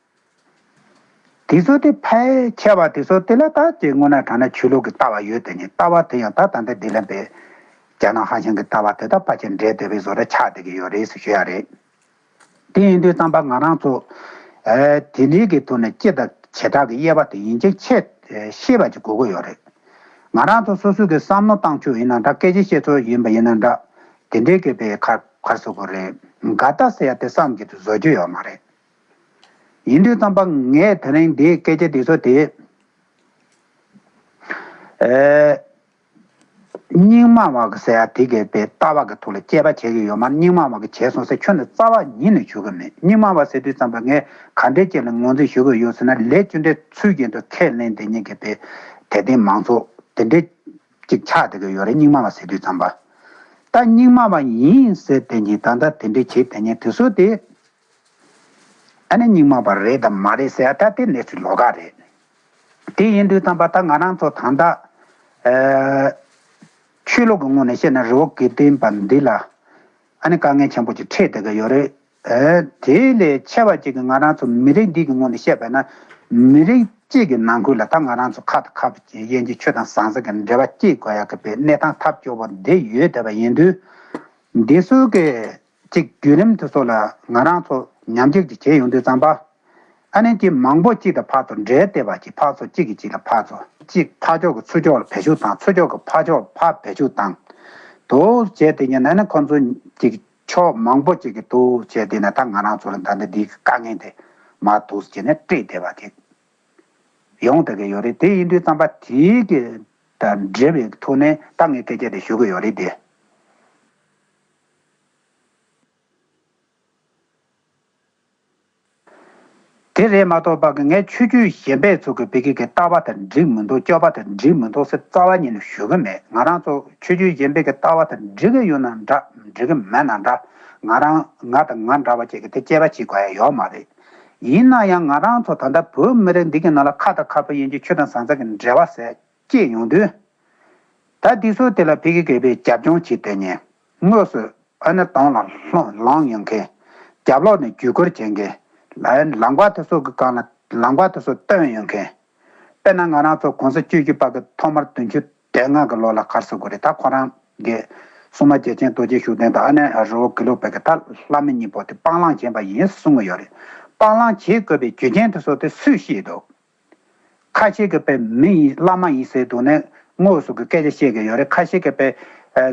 དེ་ཚོ་དེ་ཕལ་ཆེ་བ་དེ་ཚོ་དེ་ལ་ད་ཅིག་དངོས་གནས་དྲང་གནས་ཆོས་ལུགས་ཀྱི་ལྟ་བ་ཡོད་དེ་ཉིད། ལྟ་བ་དེ་ཡང་ད་ད་ལྟ་འདི་ལ་པའི་རྒྱ་ནག་ཧྭ་ཤང་གི་ལྟ་བ་དེ་དང་ཕལ་ཆེར་འདྲེས་བསྡད་པའི་བཟོ་འདྲ་ཆགས་བསྡད་ཀྱི་ཡོད་རེད་ཟེར་ཞུ་ཡ་རེད། དེ་ཡིན་དུས་ཙམ་པ་ང་རང་ཚོ་ཨ་དེ་འདྲའི་གི་ཐོག་ནས་སྤྱི་དང་བྱེ་བྲག་གི་དབྱེ་བ་དེ་ཡིན་གཅིག་ཆད་ཤེས་པ་ཅིག་དགོས་ཀྱི་ཡོད་རེད། ང་རང་ཚོ་སོ་སོ་གི་བསམ་བློ་བཏང་ཕྱོགས་ཡིན་ན་འདྲ། སྐད་ཆ་བཤད་ཕྱོགས་ཡིན་པ་ཡིན་ན་འདྲ། དེ་འདྲའི་གི་པའི་ཁར་ཁར་སོ་གོ་རེད། འགལ་ཟླ་ཟེར་ཡ་དེ་བསམ་གྱི་དུ་བཟོ་རྒྱུ་ཡོད་མ་རེད། ཡིན་དུས་ཙམ་པ་ངས་དེ་རིང་འདིའི་སྐད་ཆ་དེ་ཚོ་དེ་ཨེ། རྙིང་མ་བ་གི་ཟེར་ཡ་དེ་གའི་པའི་ལྟ་བ་གི་ཐོག་ལ་དཔྱད་པ་བྱེད་ཀྱི་ཡོད་མ་རེད། རྙིང་མ་བ་གི་བྱས་སོང་ཟེར་ཁྱོན་ནས་རྩ་བ་ཉིད་ནས་ཞུ་གི་མེད། རྙིང་མ་བ་ཟེར་དུས་ཙམ་པ་ངས་ག་འདྲའི་ཅིག་ལ་ངོས་འཛིན་ཞུ་གི་ཡོད་ཟེར་ན། ལས་རྒྱུ་འབྲས་ཚུལ་བཞིན་དུ་ཁས་ལེན་དེ་ཉིད་ཀྱི་པའི་དད་ལྡན་མང་ཚོགས་དེ་འདྲའི་ཅིག་ཆགས་བསྡད་ཀྱི་ཡོད་རེད། རྙིང་མ་བ་ཟེར་དུས་ཙམ་པ། ད་རྙིང་མ་བ་ཡིན་ཟེར་དེ་ཉིད་ད་ལྟ་དེ་འདྲའི་བྱེད་དེ་ཉིད་དེ་ཚོ་དེ། ཨ་ནི་རྙིང་མ་བ་རེད་དམ་མ་རེད་ཟེར་ཡ་ད་དེ་གནས་ཚུལ་ལོགས་ཀ་རེད། དེ་ཡིན་དུས་ཙམ་པ་ད་ང་རང་ཚོ་ད་ལྟ་ཨ་ཆོས་ལུགས་ཀྱི་ངོས་ནས་བཤད་ན་རི་བོ་དགེ་ལྡན་པ་འདི་ལ་ཨ་ནི་དཀའ་ངལ་ཆེན་པོ་ཅིག་འཕྲད་བསྡད་ཀྱི་ཡོད་རེད། ཨ་དེ་ལས་ཆེ་བ་ཅིག་གི་ང་རང་ཚོ་མི་རིགས་འདི་གི་ངོས་ནས་བཤད་པ་ན། མི་རིགས་གཅིག་གི་ནང་ཁུལ་ལ་ད་ང་རང་ཚོ་ཁ་དང་ཁ་དབྱེ་འབྱེད་ཆོས་དང་ཟང་ཟིང་གི་འབྲེལ་བ་སྐྱེལ་དགོས་ཡག་གི་པའི་གནས་སྟངས་ཐབས་སྐྱོ་བོ་འདི་ཡོད་བསྡད་པ་ཡིན་དུས། འདི་ཚོ་གི་ཅིག་བརྒྱུད་རིམ་དེ་ཚོ་ལ་ང་རང་ཚོ་ཉམས་ཞིབ་ཅིག་བྱས་ཡོང་དུས་ཙམ་པ། ཨ་ནི་ཅིག་མང་པོ་གཅིག་དང་ཕར་ཚུར་འབྲེལ་བསྡད་པ་ཅིག་ཕར་ཚུར་གཅིག་གིས་གཅིག་ལ་ཕར་ཚུར་གཅིག་ཕར་ཕྱོགས་ཀྱི་ཚུར་ཕྱོགས་ལ་བེད་སྤྱོད་བཏང་། ཚུར་ཕྱོགས་ཀྱི་ཕར་ཕྱོགས་ལ་ཕར་བེད་སྤྱོད་བཏང་། དུ་བྱས་དེ་ཉིད་ནས་ནི་ཁོ་ཚོ་ཅིག་ཕྱོགས་མང་པོ་ཅིག་གི་དུ་བྱས་དེ་ན་ད་ང་རང་ཚོ་ལ་ད་ནི་འདིའི་དཀའ་ངལ་དེ་མར་དུ་བྱས་ནས་སྤྲད་བསྡད་པ་དེ་ཡོང་བསྡད་ཀྱི་ཡོད་རེད། དེ་ཡིན་དུས་ཙམ་པ་དེའི་གི་ད་འབྲེལ་བའི་ཐོག་ནས་ད་ངས་སྐད་ཆ་དེ་ཞུ་གི་ཡོད་རེད་དེ། དེ་རེད་མ་གཏོགས་པ་གི་ངས་ཆོས་བརྒྱུད་གཞན་པའི་ཚོ་གི་ཕ་གི་གི་ལྟ་བ་དང་འགྲིག་མི་འདུག་སྤྱོད་པ་དང་འགྲིག་མི་འདུག་ཟེར་རྩ་བ་ཉིད་ནས་ཞུ་གི་མེད། ང་རང་ཚོ་ཆོས་བརྒྱུད་གཞན་པའི་གི་ལྟ་བ་དང་འགྲིག་གི་ཡོད་ན་འདྲ། འགྲིག་གི་མེད་ན་འདྲ། ང་རང་ང་དང་ང་འདྲ་བ་ཅིག་གི་དེ་དཔྱད་པ་བྱེད་དགོས་ཡ་ཡོད་མ་རེད། ཡིན་ན་ཡང་ང་རང་ཚོ་ད་ལྟ་བོད་མི་རིགས་འདི་གི་ནང་ལ་ཁ་དང་ཁ་ཕར་ཡིན་གྱི་ཆོས་དང་ཟང་ཟིང་གི་འབྲེལ་བ་ཟེར་སྐྱེས་ཡོང་དུས། ད་འདི་ཚོ་དེ་ལ་ཕ་གི་གི་པའི་རྒྱབ་ལྗོངས་བྱེད་དེ་ཉིད་དངོས་སུ་ཨ་ནི་དོན་ལ་ལྷོང་ལངས་ཡོང་མཁན། རྒྱབ་ལོགས་ནས་བརྒྱུད་སྐུར་བྱེད་མཁན། ལམ་ཀ་དེ་ཚོ་གི་སྒང་ལ་ལམ་ཀ་དེ་ཚོ་སྟོན་ཡོང་མཁན། དཔེར་ན་ང་རང་ཚོ་གོང་ས་བཅུ་བཞི་པ་གི་ཐོག་མར་བདུན་ཅུ་དོན་ལྔ་གི་ལོ་ལ་ག་རེ་ཟེར་དགོས་རེད། ད་ཁོ་རང་གི་སྲུང་མ་རྒྱལ་ཆེན་རྡོ་རྗེ་ཤུགས་ལྡན་དང་ཨ་ནི་རི་བོ་དགེ་ལུགས་པའི་གི་ད་བླ་མ་གཉིས་པོ་དེ་སྤང་བླང་བྱས་པ་ཡིན་གསུང་གི་ཡོད་རེད། སྤང་བླང་བྱེད་དགོས་པའི་རྒྱུ་རྐྱེན་དེ་ཚོ་དེ་སུས་ཤེས་འདུག་ཁ་ཤས་ཀྱིས་པའི་མི་ཡིན་བླ་མ་ཡིན་ཟེར་འདུག་ནས་དངོས་སུ་གི་སྐད་ཆ་བཤད་ཀྱི་ཡོད་རེད། ཁ་ཤས་ཀྱིས་པའི་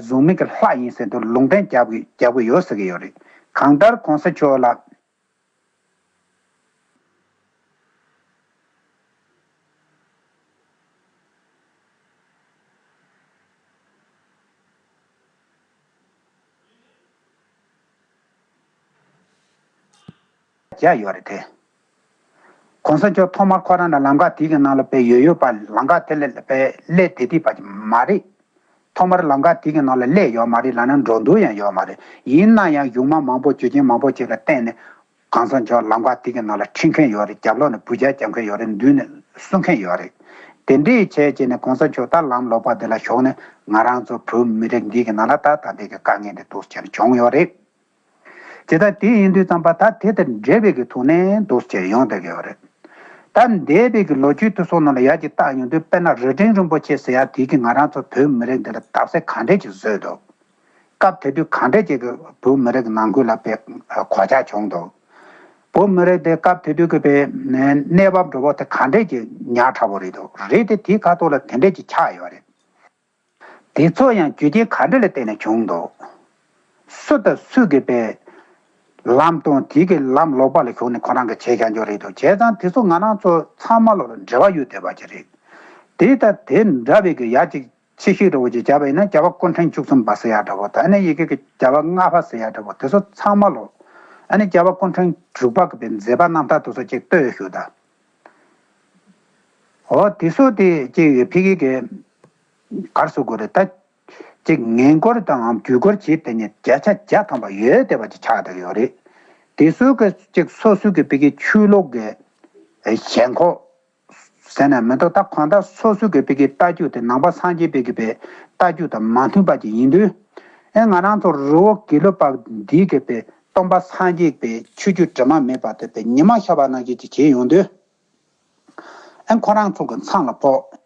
གཟུགས་མེད་ཀྱི་ལྷ་ཡིན་ཟེར་འདུག་ལུང་བསྟན་རྒྱབ་ཀྱི་རྒྱབ་ཀྱི་ཡོད་ཟེར་གྱི་ཡོད་རེད། གང་ལྟར་གོང་ས་མཆོག་ལ། བྱས་ཡོད་རེད་དེ། གོང་ས་མཆོག་ཐོག་མར་ཁོ་རང་ལ་ལམ་ཀ་དེ་གི་ནང་ལ་དཔེ་ཡོད་ཡོད་པ་ལམ་ཀ་དེ་ལ་དཔེ་སླེབས་བསྡད་བསྡད་པ་ཅིག་མ་རེད། ཐོག་མར་ལམ་ཀ་དེ་གི་ནང་ལ་སླེབས་ཡོད་མ་རེད་ལབ་ན་འགྲོ་འདུག་ཡང་ཡོད་མ་རེད། ཡིན་ན་ཡང་གཞུང་མང་མང་པོ་རྒྱུ་རྐྱེན་མང་པོ་ཅིག་ལ་བརྟེན་ནས་གོང་ས་མཆོག་ལམ་ཀ་དེ་གི་ནང་ལ་ཁྲིད་མཁན་ཡོད་རེད། རྒྱབ་ལོགས་ནས་འབུད་རྒྱག་རྒྱབ་མཁན་ཡོད་རེད། མདུན་ནས་བསུ་མཁན་ཡོད་རེད། དེ་འདྲས་བྱས་བྱས་ནས་གོང་ས་མཆོག་ད་ལམ་ལོག་པ་དེ་ལ་ཞོག་ནས་ང་རང་ཚོ་བོད་མི་རིགས་འདི་གི་ནང་ལ་ད་ད་ལྟའི་གི་དཀའ་ངལ་འདི་འདུག་ཟེར་བྱུང་ཡོད་རེད། དེ་ལྟ་དེ་ཡིན་དུས་ཙམ་པ་ད་དེ་དང་འབྲེལ་བའི་གི་ཐོག་ནས་འདུག་ཟེར་ཡོང་བསྡད་ཀྱི་ཡོད་རེད། ད་འདས་པའི་གི་ལོ་རྒྱུས་དེ་ཚོ་ནང་ལ་ཡར་ཅིག་བལྟ་ཡོང་དུས་དཔེར་ན་རྭ་སྒྲེང་རིན་པོ་ཆེ་ཟེར་ཡ་དེ་གི་ང་རང་ཚོ་བོད་མི་རིགས་འདི་ལ་བརྡབ་གསིག་ག་འདྲས་ཅིག་བཟོས་འདུག་སྐབས་དེ་དུས་ག་འདྲས་ཅིག་གི་བོད་མི་རིགས་ནང་ཁུལ་ལ་དཔེ་གོད་ཆག་བྱུང་འདུག་བོད་མི་རིགས་དེ་སྐབས་དེ་དུས་ཀྱི་དཔེ་གནས་བབ་འདྲ་བོ་དེ་ག་འདྲས་ཀྱི་ཉག་ཕྲ་བོ་རེད་འདུག་རེད་དེ་དེའི་ཁ་ཐོག་ལ་དེ་འདྲས་ཀྱི་ཆགས་ཡོད་རེད། དེ་ཚོ་ཡང་རྒྱུ་རྐྱེན་ག་འདྲས་ལ་བརྟེན་ནས་བྱུང་འདུག་སུ་དང་སུ་གིས་དཔེ་ལམ་སྟོན་དེ་གི་ལམ་ལོག་པ་ལ་ཞུགས་ནས་ཁོ་རང་གིས་བྱས་བཞག་རྒྱུ་རེད་འདུག་བྱས་ཙང་དེ་ཚོ་ང་རང་ཚོ་ཚང་མ་ལོ་ལ་འབྲེལ་བ་ཡོད་བསྡད་པ་ཅིག་རེད། དེ་ལྟ་དེ་འདྲ་བའི་གི་ཡ་གཅིག་ཕྱི་བཤད་འདྲ་བོ་ཅིག་བྱས་པ་ཡིན་ན་རྒྱལ་བ་སྐུ་ཕྲེང་བཅུ་གསུམ་པ་ཟེར་ཡ་འདྲ་བོ་དང་ཨ་ནི་ཡི་གེ་གི་རྒྱལ་བ་ལྔ་པ་ཟེར་ཡ་འདྲ་བོ་དེ་ཚོ་ཚང་མ་ལོ། ཨ་ནི་རྒྱལ་བ་སྐུ་ཕྲེང་དྲུག་པ་གི་པའི་མཛད་པ་རྣམ་ཐར་དེ་ཚོ་ཅིག་ལྟོས་ཞུ་དང་། འོ་དེ་ཚོ་དེ་ཅིག་ཕི་གི་གི་གར་སུ་དགོས་རེད་ད། ཅིག་ངེས་སྐོར་དང་བརྒྱུད་སྐོར་བྱེད་དེ་ནི་བརྒྱ་ཆ་བརྒྱ་ཐམ་པ་ཡོད་བསྡད་པ་ཅིག་ཆགས་བསྡད་ཡོད་རེད། དེ་ཚོ་གི་ཅིག་སོ་སོ་གི་ཕི་གི་ཆོས་ལུགས་གི་ཞེན་ཁོག་ཟེར་ན་མི་འདུག་ད་གང་ལྟར་སོ་སོ་གི་པའི་གི་ལྟ་རྒྱུ་དེ་ནང་པ་སངས་རྒྱས་པའི་གི་པའི་ལྟ་རྒྱུ་དང་མ་མཐུན་པ་ཅིག་ཡིན་དུས། ཨེ་ང་རང་ཚོ་རི་བོ་དགེ་ལུགས་པ་འདིའི་གི་པའི་སྟོན་པ་སངས་རྒྱས་པའི་ཆོས་བརྒྱུད་དྲི་མ་མེད་པ་དེ་པའི་ཉི་མ་ཤར་བ་ནང་བཞིན་ཅིག་བྱས་ཡོང་དུས། ཨེ་ཁོ་རང་ཚོ་གི་མཚང་ལ་ཕོག་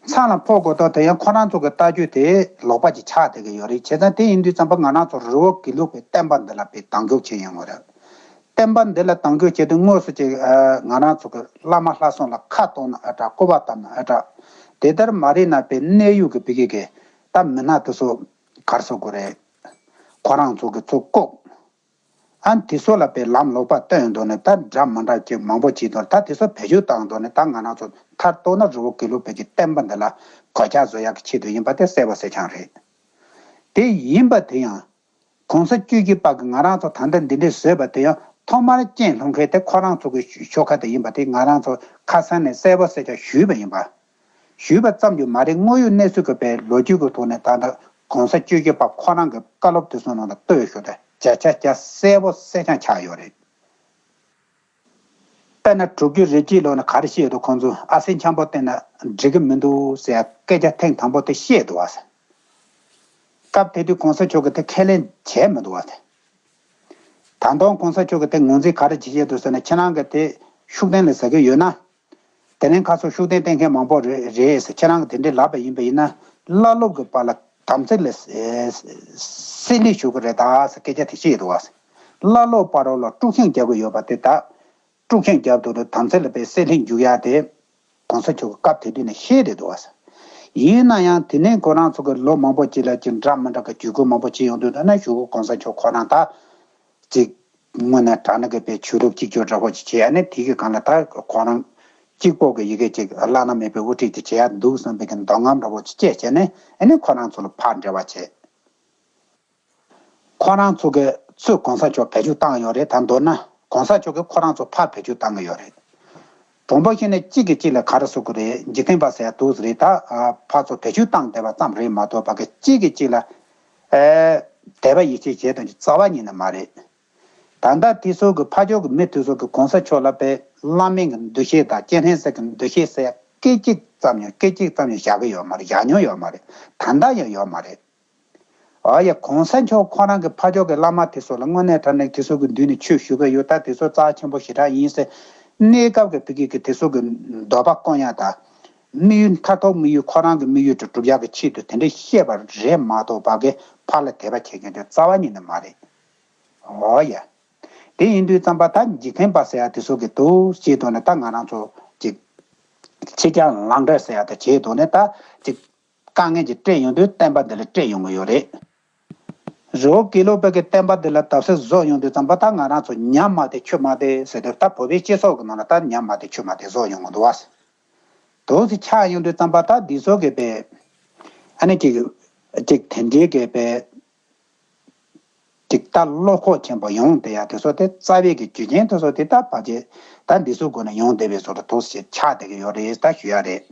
མཚམས་ལ་ཕོག་གོ་ཐོག་དེ་ཡང་ཁོ་རང་ཚོ་གི་ལྟ་རྒྱུ་དེ་ལོག་པ་ཅིག་ཆགས་བསྡད་ཀྱི་ཡོད་རེད། བྱས་ཙང་དེ་ཡིན་དུས་ཙམ་པ་ང་རང་ཚོ་རི་བོ་དགེ་ལུགས་པའི་བསྟན་པ་འདི་ལ་དཔེ་གདེང་འཇོག་བྱེད་ཡོང་གི་རེད། བསྟན་པ་འདི་ལ་གདེང་འཇོག་བྱེད་དུས་དངོས་སུ་ཅིག་ཨ་ང་རང་ཚོ་གི་བླ་མ་ལྷ་སྲུང་ལ་ཁ་གཏོང་ན་ཨ་དྲག་སྐུར་བ་བཏབ་ན་ཨ་དྲག་དེ་ལྟར་མ་རེད་ན་དཔེ་གནས་ཡུལ་གི་ཕི་གི་གི་ད་མི་སྣ་དེ་ཚོ་གར་སོ་དགོས་རེད། ཁོ་རང་ཚོ་གི་ཚུར་བཀུག་ཨ་དེ་ཚོ་ལ་དཔེ་ལམ་ལོག་པ་སྟོན་འདུག་ནས་ད་འདྲ་མ་འདྲ་ཅིག་མང་པོ་བྱེད་འདུག་ད་དེ་ཚོ་བེད་སྤྱོད་བཏང་འདུག་ནས་ད་ང་རང་ཚོ་མཐར་གཏུགས་ན་རི་བོ་དགེ་ལུགས་པའི་གི་བསྟན་པ་འདི་ལ་གོད་ཆག་བཟོ་ཡག་གི་ཆེད་དུ་ཡིན་པ་དེ་གསལ་པོ་གསལ་རྐྱང་རེད། དེ་ཡིན་པ་དེ་ཡང་གོང་ས་བཅུ་བཞི་པ་གི་ང་རང་ཚོ་ད་ལྟ་འདི་འདྲའི་བཟོས་པ་དེ་ཡང་ཐོག་མར་རྐྱེན་སློང་མཁན་དེ་ཁོ་རང་ཚོ་གི་ཤོག་ཁ་དེ་ཡིན་པ་དེ་ང་རང་ཚོ་ཁ་སང་ནས་གསལ་པོ་གསལ་རྐྱང་ཞུས་པ་ཡིན་པ། ཞུས་པ་ཙམ་གྱིས་མ་རེད། དངོས་ཡོད་གནས་ཚུལ་གྱི་པའི་ལོ་རྒྱུས་ཀྱི་ཐོག་ནས་ད་ལྟ་གོང་ས་བཅུ་བཞི་པ་ཁོ་རང་གི་བཀའ་སློབ་དེ་ཚོ་ནང་ལ་ལྟོས་ཞོར་དུ་བརྒྱ་ཆ་བརྒྱ་གསལ་པོ་གསལ་རྐྱང་ཆགས་ཡོད་རེད། དཔེར་ན་དྲུག་ཅུ་རེ་གཅིག་ལོ་ནས་ག་རེ་བཤད་འདུག་ཁོང་ཚོས་ཨ་སེ་འཆམ་པོ་བསྟན་ན་འགྲིག་གི་མི་འདུག་ཟེར་སྐད་ཆ་ཐེངས་དང་པོ་དེ་བཤད་འདུག་བ། སྐབས་དེ་དུས་གོང་ས་མཆོག་གིས་དེ་ཁས་ལེན་བྱས་མི་འདུག་བ། ད་དུང་གོང་ས་མཆོག་གིས་དེ་ངོས་འཛིན་ག་རེ་བྱེད་བཤད་འདུག་ཟེར་ན་ཁྱེད་རང་གིས་དེ་ཤུགས་ལྡན་ལ་ཟ་གི་ཡོད་ན། དེ་རིང་ཁ་སང་ཤུགས་ལྡན་བསྟེན་མཁན་མང་པོ་རེད་རེད་ཟེར། ཁྱེད་རང་གིས་དེ་འདྲའི་ལབ་པ་ཡིན་པ་ཡིན་ན་བླ་སློབ་ཀྱི་བར་ལ་དམ་ཚིག་ལ་བསྲེ་ལྷད་ཞུགས་ཀྱི་རེད་ད་ཟེར་སྐད་ཆ་དེ་བཤད་འདུག་བ། བླ་སློབ་བར་ལ་དཀྲུག་ཤིང་རྒྱག་གི་ཡོད་པ་དེ་ད་དཀྲུག་ཤིང་རྒྱབ་འདུག་ད་དམ་ཚིག་ལ་བསྲེ་ལྷད་འཇུག་ཡ་དེ་གོང་ས་མཆོག་གི་སྐབས་དེ་དུས་ནས་བཤད་བསྡད་འདུག་བ། ཡིན་ན་ཡང་དེ་ནས་ཁོ་རང་ཚོ་གི་ལོ་མང་པོ་ཅིག་ལ་ཅིག་འདྲ་མི་འདྲ་གི་བརྒྱུད་སྐུལ་མང་པོ་བྱས་ཡོང་དུས་ད་ན་གཞུག་གུ་གོང་ས་མཆོག་ཁོ་རང་ད། ཅིག་དངོས་གནས་དྲང་གནས་ཀྱི་པའི་ཆོས་ལུགས་གཅིག་གྱུར་འདྲ་པོ་ཅིག་བྱས་ནས་དེ་གི་སྒང་ལ་ད་ཁོ་རང་གཅིག་པོ་གི་ཡི་གེ་ཅིག་བླ་ན་མེད་པའི་དབུ་ཁྲིད་ཅིག་བྱེད་ཡ་འདུག་བསམ་པའི་གི་འདོད་རྔམ་འདྲ་པོ་ཅིག་སྐྱེས་བྱས་ནས་ཨ་ནི་ཁོ་རང་ཚོ་ལ་ཕར་འབྲེལ་བ་བྱས། ཁོ་རང་ཚོ་གི་ཚུར་གོང་ས་མཆོག་བེད་སྤྱོད་བཏང་ཡོད་རེད། ད་མདོར་ན་གོང་ས་མཆོག་གིས་ཁོ་རང་ཚོ་ཕར་བེད་སྤྱོད་བཏང་གི་ཡོད་རེད། དྲང་པོ་བཤད་ན་གཅིག་གིས་གཅིག་ལ་ག་རེ་ཟེར་དགོས་རེད། འཇིག་རྟེན་པ་ཟེར་ཡ་འདུག་ཟེར་རེད། ད་ཕར་ཚུར་བེད་སྤྱོད་བཏང་བསྡད་པ་ཙམ་རེད་མ་གཏོགས་ཕ་གི་གཅིག་གིས་གཅིག་ལ་ཨེ་དད་པ་ཡིད་ཆེས་བྱེད་དོན་གྱི་རྩ་བ་ཉིད་ནས་མ་རེད། ད་ལྟ་དེ་ཚོ་གི་ཕ་ཕྱོགས་ཀྱི་མི་དེ་ཚོ་གི་གོང་ས་མཆོག་ལ་དཔེ་བླ་མའི་གི་འདུ་ཤེས་དང་སྐྱེ་ཕྲེང་ཟེར་གི་འདུ་ཤེས་ཟེར་སྐད་ཅིག་ཙམ་ཡང་སྐད་ཅིག་ཙམ་ཡང་བཞག་གི་ཡོད་མ་རེད། བཞག་མྱོང་ཡོད་མ་རེད། ད་ལྟ་ཡང་ཡོད་མ་རེད། ཨ་ཡ་གོང་ས་མཆོག་ཁོ་རང་གི་ཕ་ཕྱོགས་ཀྱི་བླ་མ་དེ་ཚོ་ལ་དངོས་གནས་དྲང་གནས་དེ་ཚོ་གི་མདུན་ནས་ཆོས་ཞུ་གི་ཡོད། ད་དེ་ཚོ་རྩ་ཆེན་པོ་ཞེ་དྲག་ཡིན་ཟེར་གནས་སྐབས་ཀྱི་ཕ་གི་གི་དེ་ཚོ་གི་འདོད་པ་སྐོང་ཡ་དང་དམིགས་ཡུལ་མཐར་ཐུག་དམིགས་ཡུལ་ཁོ་རང་གི་དམིགས་ཡུལ་དེ་སྒྲུབ་ཡ་གི་ཆེད་དུ་དེ་འདྲ་བཤད་པ་རེད་མ་གཏོགས་ཕ་གི་ཕར་ལ་དད་པ་བྱེད་མཁན་དེ་རྩ་བ་ཉིད་ནས་མ་རེད། ཨོ་ཡ། དེ་ཡིན་དུས་ཙམ་པ་ད་འཇིག་རྟེན་པ་ཟེར་ཡ་དེ་ཚོ་གི་འདུ་ཤེས་ཐོག་ནས་ད་ང་རང་ཚོ་ཅིག་ཕྱི་རྐྱང་ལང་འདྲ་ཟེར་ཡ་ད་བྱེད་ཐོག་ནས་ད་ཅིག་དཀའ་ངལ་ཅིག་སྤྲད་ཡོང་དུས་བསྟན་པ་འདི་ལ་སྤྲད་ཡོང་གི་ཡོད་རེད། རི་བོ་དགེ་ལུགས་པའི་གི་བསྟན་པ་འདི་ལ་བརྡབ་གསིག་བཟོ་ཡོང་དུས་ཙམ་པ་ད་ང་རང་ཚོ་ཉམས་མ་བདེ་ཆུ་མ་བདེ་ཟེར་དུས་ད་བོད་པའི་སྤྱི་ཚོགས་ཀྱི་ནང་ལ་ད་ཉམས་མ་བདེ་ཆུ་མ་བདེ་བཟོ་ཡོང་གི་འདུག་བ། དུ་ཟིག་ཆགས་ཡོང་དུས་ཙམ་པ་ད་འདི་ཚོ་གི་པའི་ཨ་ནི་ཅིག་ཅིག་དེ་འདྲའི་གི་པའི་ཅིག་ད་བློ་ཁོག་ཆེན་པོ་ཡོང་བསྡད་ཡ་དེ་ཚོ་དེ་རྩ་བའི་གི་རྒྱུ་རྐྱེན་དེ་ཚོ་དེ་ད་ཕལ་ཆེར་ད་འདི་ཚོའི་སྒོ་ནས་ཡོང་བསྡད་པའི་བཟོ་འདྲ་འདུག་ཟེར་ཆགས་བསྡད་ཀྱི་ཡོད་རེད་ད་ཞུ་ཡ་རེད།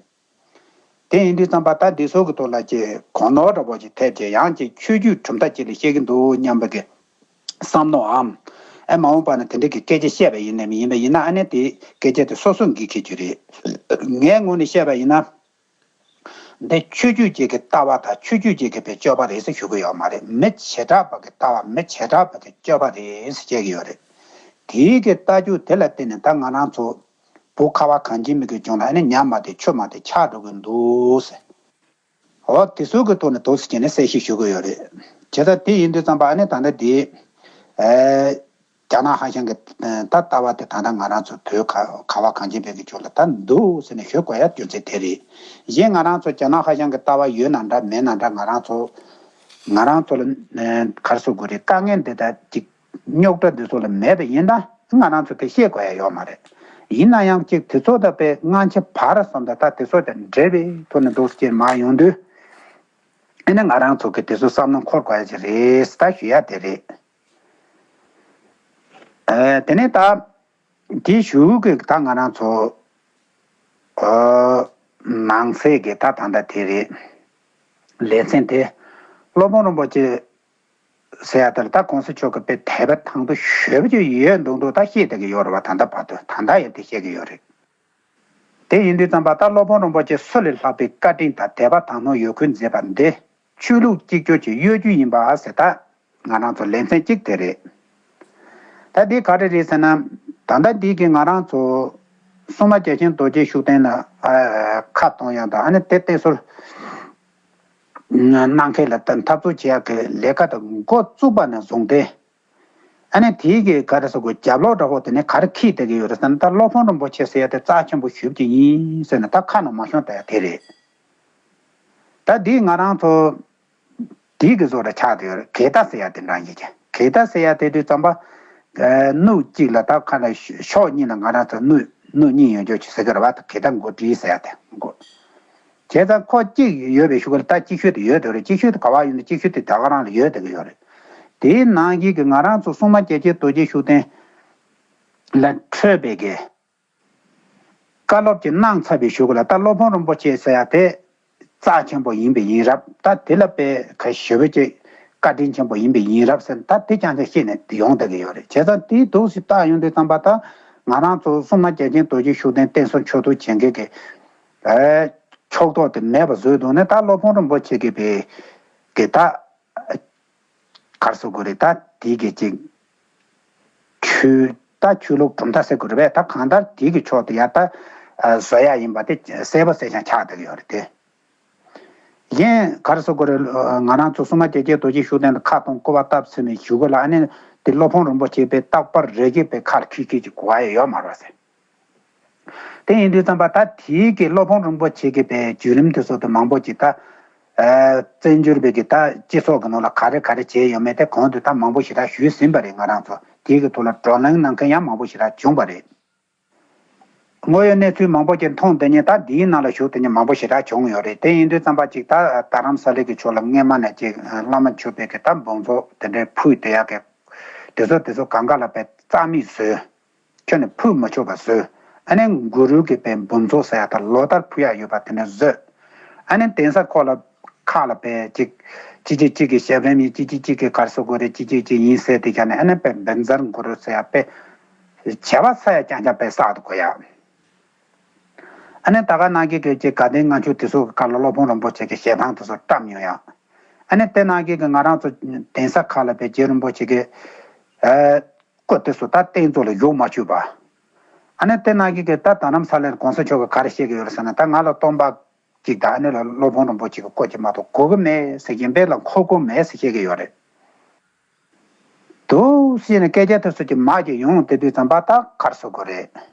དེ་ཡིན་དུས་ཙམ་པ་ད་འདི་ཚོ་གི་ཐོག་ལ་ཅིག་གོ་ནོར་འདྲ་པོ་ཅིག་ཐེབས་བྱས་ཡང་ཅིག་ཆོས་བརྒྱུད་གྲུབ་མཐའ་ཅིག་ལ་བཤད་ཀྱི་འདུག་སྙམ་པའི་གི་བསམ་མནོའམ། ཨེ་མ་འོངས་པ་ན་དེ་འདྲ་གི་སྐད་ཆ་བཤད་པ་ཡིན་ནམ་ཡིན་པ་ཡིན་ན། ཨ་ནི་དེ་སྐད་ཆ་དེ་སོ་སོ་འགིག་ཁེལ་རྒྱུ་རེད། ངའི་ངོས་ནས་བཤད་པ་ཡིན་ན། འདི་ཆོས་བརྒྱུད་ཅིག་གི་ལྟ་བ་དང་ཆོས་བརྒྱུད་ཅིག་གི་པའི་སྤྱོད་པ་རེད་ཟེར་ཞུ་གི་ཡོད་མ་རེད། མི་བྱེ་བྲག་པ་གི་ལྟ་བ། མི་བྱེ་བྲག་པ་གི་སྤྱོད་པ་རེད་ཟེར་བཤད་ཀྱི་ཡོད་རེད། དེའི་གི་ལྟ་རྒྱུ་དེ་ལ་བརྟེན་ནས་ད་ང་རང་ཚོ་བོད་ཁ་བ་གངས་ཅན་མི་གི་ལྗོངས་ལ་ཨ་ནི་ཉམས་མ་བདེ་ཆོས་མ་བདེ་ཆགས་འགྲོ་གི་འདུག་ཟེར། འོ་དེ་ཚོ་གི་ཐོག་ནས་འདུག་སེ་བྱས་ནས་གསལ་བཤད་ཞུ་གི་ཡོད་རེད། བྱས་ཙང་དེ་ཡིན་དུས་ཙམ་པ་ཨ་ནི་ད་ལྟ་དེ་ཨེ། རྒྱ་ནག་ཧྭ་ཤང་གི་ད་ལྟ་བ་དེ་ད་ལྟ་ང་རང་ཚོ་བོད་ཁ་ཁ་བ་གངས་ཅན་པའི་གི་ཕྱོགས་ལ་ད་འདུག་ཟེར་ནས་ཞུ་དགོས་ཡ་རྒྱུ་མཚན་དེ་རེད། གཞན་ང་རང་ཚོ་རྒྱ་ནག་ཧྭ་ཤང་གི་ལྟ་བ་ཡོད་ན་འདྲ་མེད་ན་འདྲ། ང་རང་ཚོ་ང་རང་ཚོ་ལ་ག་རེ་ཟེར་དགོས་རེད། དཀའ་ངལ་འདི་ད་ཅིག་རྙོག་དྲ་འདི་ཚོ་ལ་མེད་པ་ཡིན་ན་ང་རང་ཚོ་དེ་བཤད་དགོས་ཡ་ཡོད་མ་རེད། ཡིན་ན་ཡང་ཅིག་དེ་ཚོ་ད་དཔེ་སྔ་ཕྱི་བར་གསུམ་ད་ད་དེ་ཚོ་དང་འབྲེལ་བའི་ཐོག་ནས་འདུག་སེ་བྱས་མར་ཡོང་དུས། ཨ་ནི་ང་རང་ཚོ་གི་དེ་ཚོ་བསམ་བློ་འཁོར་དགོས་ཡ་ཅིག་རེད་ད་ཞུ་ཡ་དེ་རེད། ཨ་དེ་ནས་ད་དེ་ཞུ་གི་ད་ང་རང་ཚོ་ཨ་ནང་སའི་གི་ད་ད་ལྟ་དེ་རེད། ལེ་ཚན་དེ་སློབ་དཔོན་རིན་པོ་ཆེ་ཟེར་ཡ་དེ་ལ་ད་གོང་ས་མཆོག་གི་དཔེ་དད་པ་དང་དུ་ཞོལ་པ་ཅིག་ཡོད་མདོག་མདོག་ད་བཤད་བསྡད་ཀྱི་ཡོད་རེད་བ། ད་ལྟ་བར་དུ་ད་ལྟ་ཡང་དེ་བཤད་ཀྱི་ཡོད་རེད། དེ་ཡིན་དུས་ཙམ་པ་ད་སློབ་དཔོན་རིན་པོ་ཆེ་སུ་ལས་ལྷག་པའི་བཀའ་དྲིན་དང་དད་པ་དག་སྣང་ཡོད་ཁུལ་མཛད་པ་འདི་ཆོས་ལུགས་གཅིག་གྱུར་གྱི་གཡོ་སྒྱུ་ཡིན་པ་ཟེར་ད་ང་རང་ཚོ་ལེ་ཚན་གཅིག་དེ་རེད། ད་འདི་ག་རེ་རེད་ཟེར་ན། ད་ལྟ་འདི་གི་ང་རང་ཚོ་སྲུང་མ་རྒྱལ་ཆེན་རྡོ་རྗེ་ཤུགས་ལྡན་ལ་ཨ་ཁ་གཏོང་ཡག་དང་ཨ་ནི་དེ་བསྟེན་གསོལ་གནང་མཁན་ལ་ད་འཐབ་རྩོད་བྱེད་ཡག་གི་ལས་ཀ་དང་འགོ་བཙུགས་པ་ནས་བཟུང་སྟེ། ཨ་ནི་དེའི་གི་ག་རེ་ཟེར་དགོས། རྒྱབ་ལོགས་འདྲ་བོ་དེ་ནས་ག་རེ་འཁྱེར་བསྡད་ཀྱི་ཡོད་རེད་ཟེར་ན། ད་སློབ་དཔོན་རིན་པོ་ཆེ་ཟེར་ཡ་དེ་རྩ་ཆེན་པོ་ཞེ་པོ་ཅིག་ཡིན་ཟེར་ནས་ད་ཁ་ནང་མ་ཤོང་བསྡད་ཡ་དེ་རེད། ད་འདི་ང་རང་ཚོ་དེའི་གི་བཟོ་འདྲ་ཆགས་བསྡད་ཡོད་རེད། གེ་ད་ཟེར་ཡ་དེ་འདྲ་ཡིན་གྱི། གེ་ད་ཟེར་ཡ་དེ་དུས་ཙམ་པ་ཨ་སྣུག་གཅིག་ལ་ད་ཁ་ནས་ཕྱོགས་གཉིས་ལ་ང་རང་ཚོ་སྣུག་སྣུག་གཉིས་ཡོད་འཇོག་ཅིག་ཟེར་གི་རེད་བ། ད་གེ་ད་མགོ་བྲིས་ཟེར་ཡ་དེ་མགོ། བྱས་ཙང་ཁོ་གཅིག་ཡོད་པའི་གཞུག་གུ་ལ་ད་གཅིག་ཤོས་དེ་ཡོད་དེ་རེད། གཅིག་ཤོས་དེ་ག་བ་ཡོད་ན་གཅིག་ཤོས་དེ་ད་ག་རང་ལ་ཡོད་དེ་གི་ཡོད་རེད། དེའི་ནང་གི་གི་ང་རང་ཚོ་སྲུང་མ་རྒྱལ་ཆེན་རྡོ་རྗེ་ཤུགས་ལྡན་ལ་འཕྲོས་པའི་གི་བཀའ་སློབ་ཅིག་གནང་ཚར་བའི་གཞུག་གུ་ལ་ད་སློབ་དཔོན་རིན་པོ་ཆེ་ཟེར་ཡ་དེ་རྩ་ཆེན་པོ་ཡིན་པའི་ཡིན་རབས། ད་དེ་ལ་དཔེ་ག་ཞེ་པོ་ཅིག་བཀའ་དྲིན་ཆེན་པོ་ཡིན་པའི་ཡིན་རབས་ཟེར་ད་དེ་རྐྱང་རྐྱང་བཤད་ནས་ཡོང་བསྡད་ཀྱི་ཡོད་རེད། བྱས་ཙང་དེའི་འདུག་སེ་བལྟ་ཡོང་དུས་ཙམ་པ་ད་ང་རང་ཚོ་སྲུང་མ་རྒྱལ་ཆེན་རྡོ་རྗེ་ཤུགས་ལྡན་བསྟེན་གསོལ་མཆོད་གཏོར་བྱེད་མཁན་གྱི་ཨེ་ཕྱོགས་གཏོགས་དེ་མེད་པ་བཟོས་འདུག་ནས། ད་སློབ་དཔོན་རིན་པོ་ཆེ་གིས་པའི་གི་ད་གར་སོ་དགོས་རེད། ད་དེའི་གི་ཅིག་ཆོས་ད་ཆོས་ལུགས་གྲུབ་མཐའ་ཟེར་དགོས་རེད་པས། ད་གང་ལྟར་དེའི་གི་ཕྱོགས་དེ་ཡ་ད་ཨ་བཟོ་ཡ་ཡིན་པ་དེ་གསལ་པོ་གསལ་རྐྱང་ཆགས་བསྡད་ཀྱི་ཡོད་རེད་དེ། གཞན་གར་སོ་དགོས་རེད། ང་རང་ཚོ་སྲུང་མ་རྒྱལ་ཆེན་རྡོ་རྗེ་ཤུགས་ལྡན་ལ་ཁ་གཏོང་སྐུར་བ་བཏབ་ཟིན་ནས་གཞུག་གུ་ལ་ཨ་ནི་དེ་སློབ་དཔོན་རིན་པོ་ཆེ་པའི་རྟག་པར་རེ་གི་པའི་ཁར་ཁྱི་ཁྱི་ཅིག་གོ་བ་ཡ་ཡོད་མ་རེད་ཟེར། དེ་ཡིན་དུས་ཙམ་པ་ད་དེའི་གི་སློབ་དཔོན་རིན་པོ་ཆེ་གི་པའི་བརྒྱུད་རིམ་དེ་ཚོ་དེ་མང་པོ་ཅིག་ད་ཨ་བཙན་བྱོལ་བའི་གི་ད་སྤྱི་ཚོགས་གི་ནང་ལ་ག་རེ་ག་རེ་བྱས་ཡོད་མེད་དེ་གོང་དུ་ད་མང་པོ་ཞེ་དྲག་ཞུས་ཟིན་པ་རེད། ང་རང་ཚོ་དེའི་གི་ཐོག་ལ་བགྲོ་གླེང་གནང་མཁན་ཡང་མང་པོ་ཞེ་དྲག་བྱུང་བ་རེད། དངོས་ཡོད་གནས་ཚུལ་མང་པོ་ཅིག་མཐོང་བསྡད་མཁན་ད་འདིའི་ནང་ལ་ཞུགས་བསྡད་མཁན་མང་པོ་ཞེ་དྲག་བྱུང་ཡོད་རེད། དེ་ཡིན་དུས་ཙམ་པ་ཅིག་ད་རྡ་རམ་ས་ལའི་གི་ཕྱོགས་ལ་སྔས་མ་ནས་ཅིག་བླ་མ་མཆོད་པའི་གི་ད་འབུམ་ཚོགས་དེ་འདྲའི་ཕུལ་བསྡད་ཡག་གི་དེ་ཚོ་དེ་ཚོ་གང་ག་ལ་དཔེ་རྩ་མེད་བཟོས། ཁྱོན་ནས་ཕུལ་མ་ཆོག་པ་བཟོས། ཨ་ནི་གུ་རུ་གི་དཔེ་འབུམ་ཚོགས་ཟེར་ཡ་ད་ལོ་ལྟར་ཕུལ་ཡག་ཡོད་པ་དེ་འདྲ་བཟོས། ཨ་ནི་གདན་ས་ཁག་ལ་ཁག་ལ་དཔེ་གཅིག་གཅིག་གཅིག་གཅིག་གི་ཞབས་རིམ་ཡིན། གཅིག་གཅིག་གཅིག་གི་གར་སོ་དགོས་རེད། གཅིག་གཅིག་གཅིག་ཡིན་ཟེར་དེ་ཀྱང་ནས་ཨ་ནི་དཔེ་བཛྲ་གུ་རུ་ཟེར་ཡ་དཔེ་བྱ་བ་ས་ཡ་རྐྱང་རྐྱང་དཔེ་བསགས་འདུག་གོ་ཡ། ཨ་ནི་ད་ག་ནང་གི་གི་ཅིག་དགའ་ལྡན་ལྔ་མཆོད་དེ་ཚོ་གི་སྐབས་ལ་སློབ་དཔོན་རིན་པོ་ཆེ་གི་ཞལ་ཐང་དེ་ཚོ་བཀྲམ་ཡོང་ཡ། ཨ་ནི་དེ་ནང་གི་གི་ང་རང་ཚོ་གདན་ས་ཁག་ལ་དཔེ་རྗེ་རིན་པོ་ཆེ་གི་ཨ་སྐུ་དེ་ཚོ་ད་རྟེན་གཙོ་ལ་བཞུགས་མ་བཅུག་པ། ཨ་ནི་དེ་ནང་གི་གི་ད་རྡ་རམ་ས་ལའི་གོང་ས་མཆོག་གི་ག་རེ་བཤད་གི་ཡོད་རེད་ཟེར་ན། ད་ང་ལ་སྟོན་པ་གཅིག་དང་ཨ་ནི་ལ་སློབ་དཔོན་རིན་པོ་ཆེ་གི་སྐུ་གཅིག་མ་གཏོགས་དགོས་གི་མེད་ཟེར། གཞན་པའི་ལ་མཁོ་དགོས་མེད་ཟེར་བཤད་གི་ཡོད་རེད། འདུག་སེ་ནས་སྐད་ཆ་དེ་ཚོ་གི་མར་གྱི་ཡོང་དེ་དུས་ཙམ་པ་ད་གར་སོ་དགོས་རེད།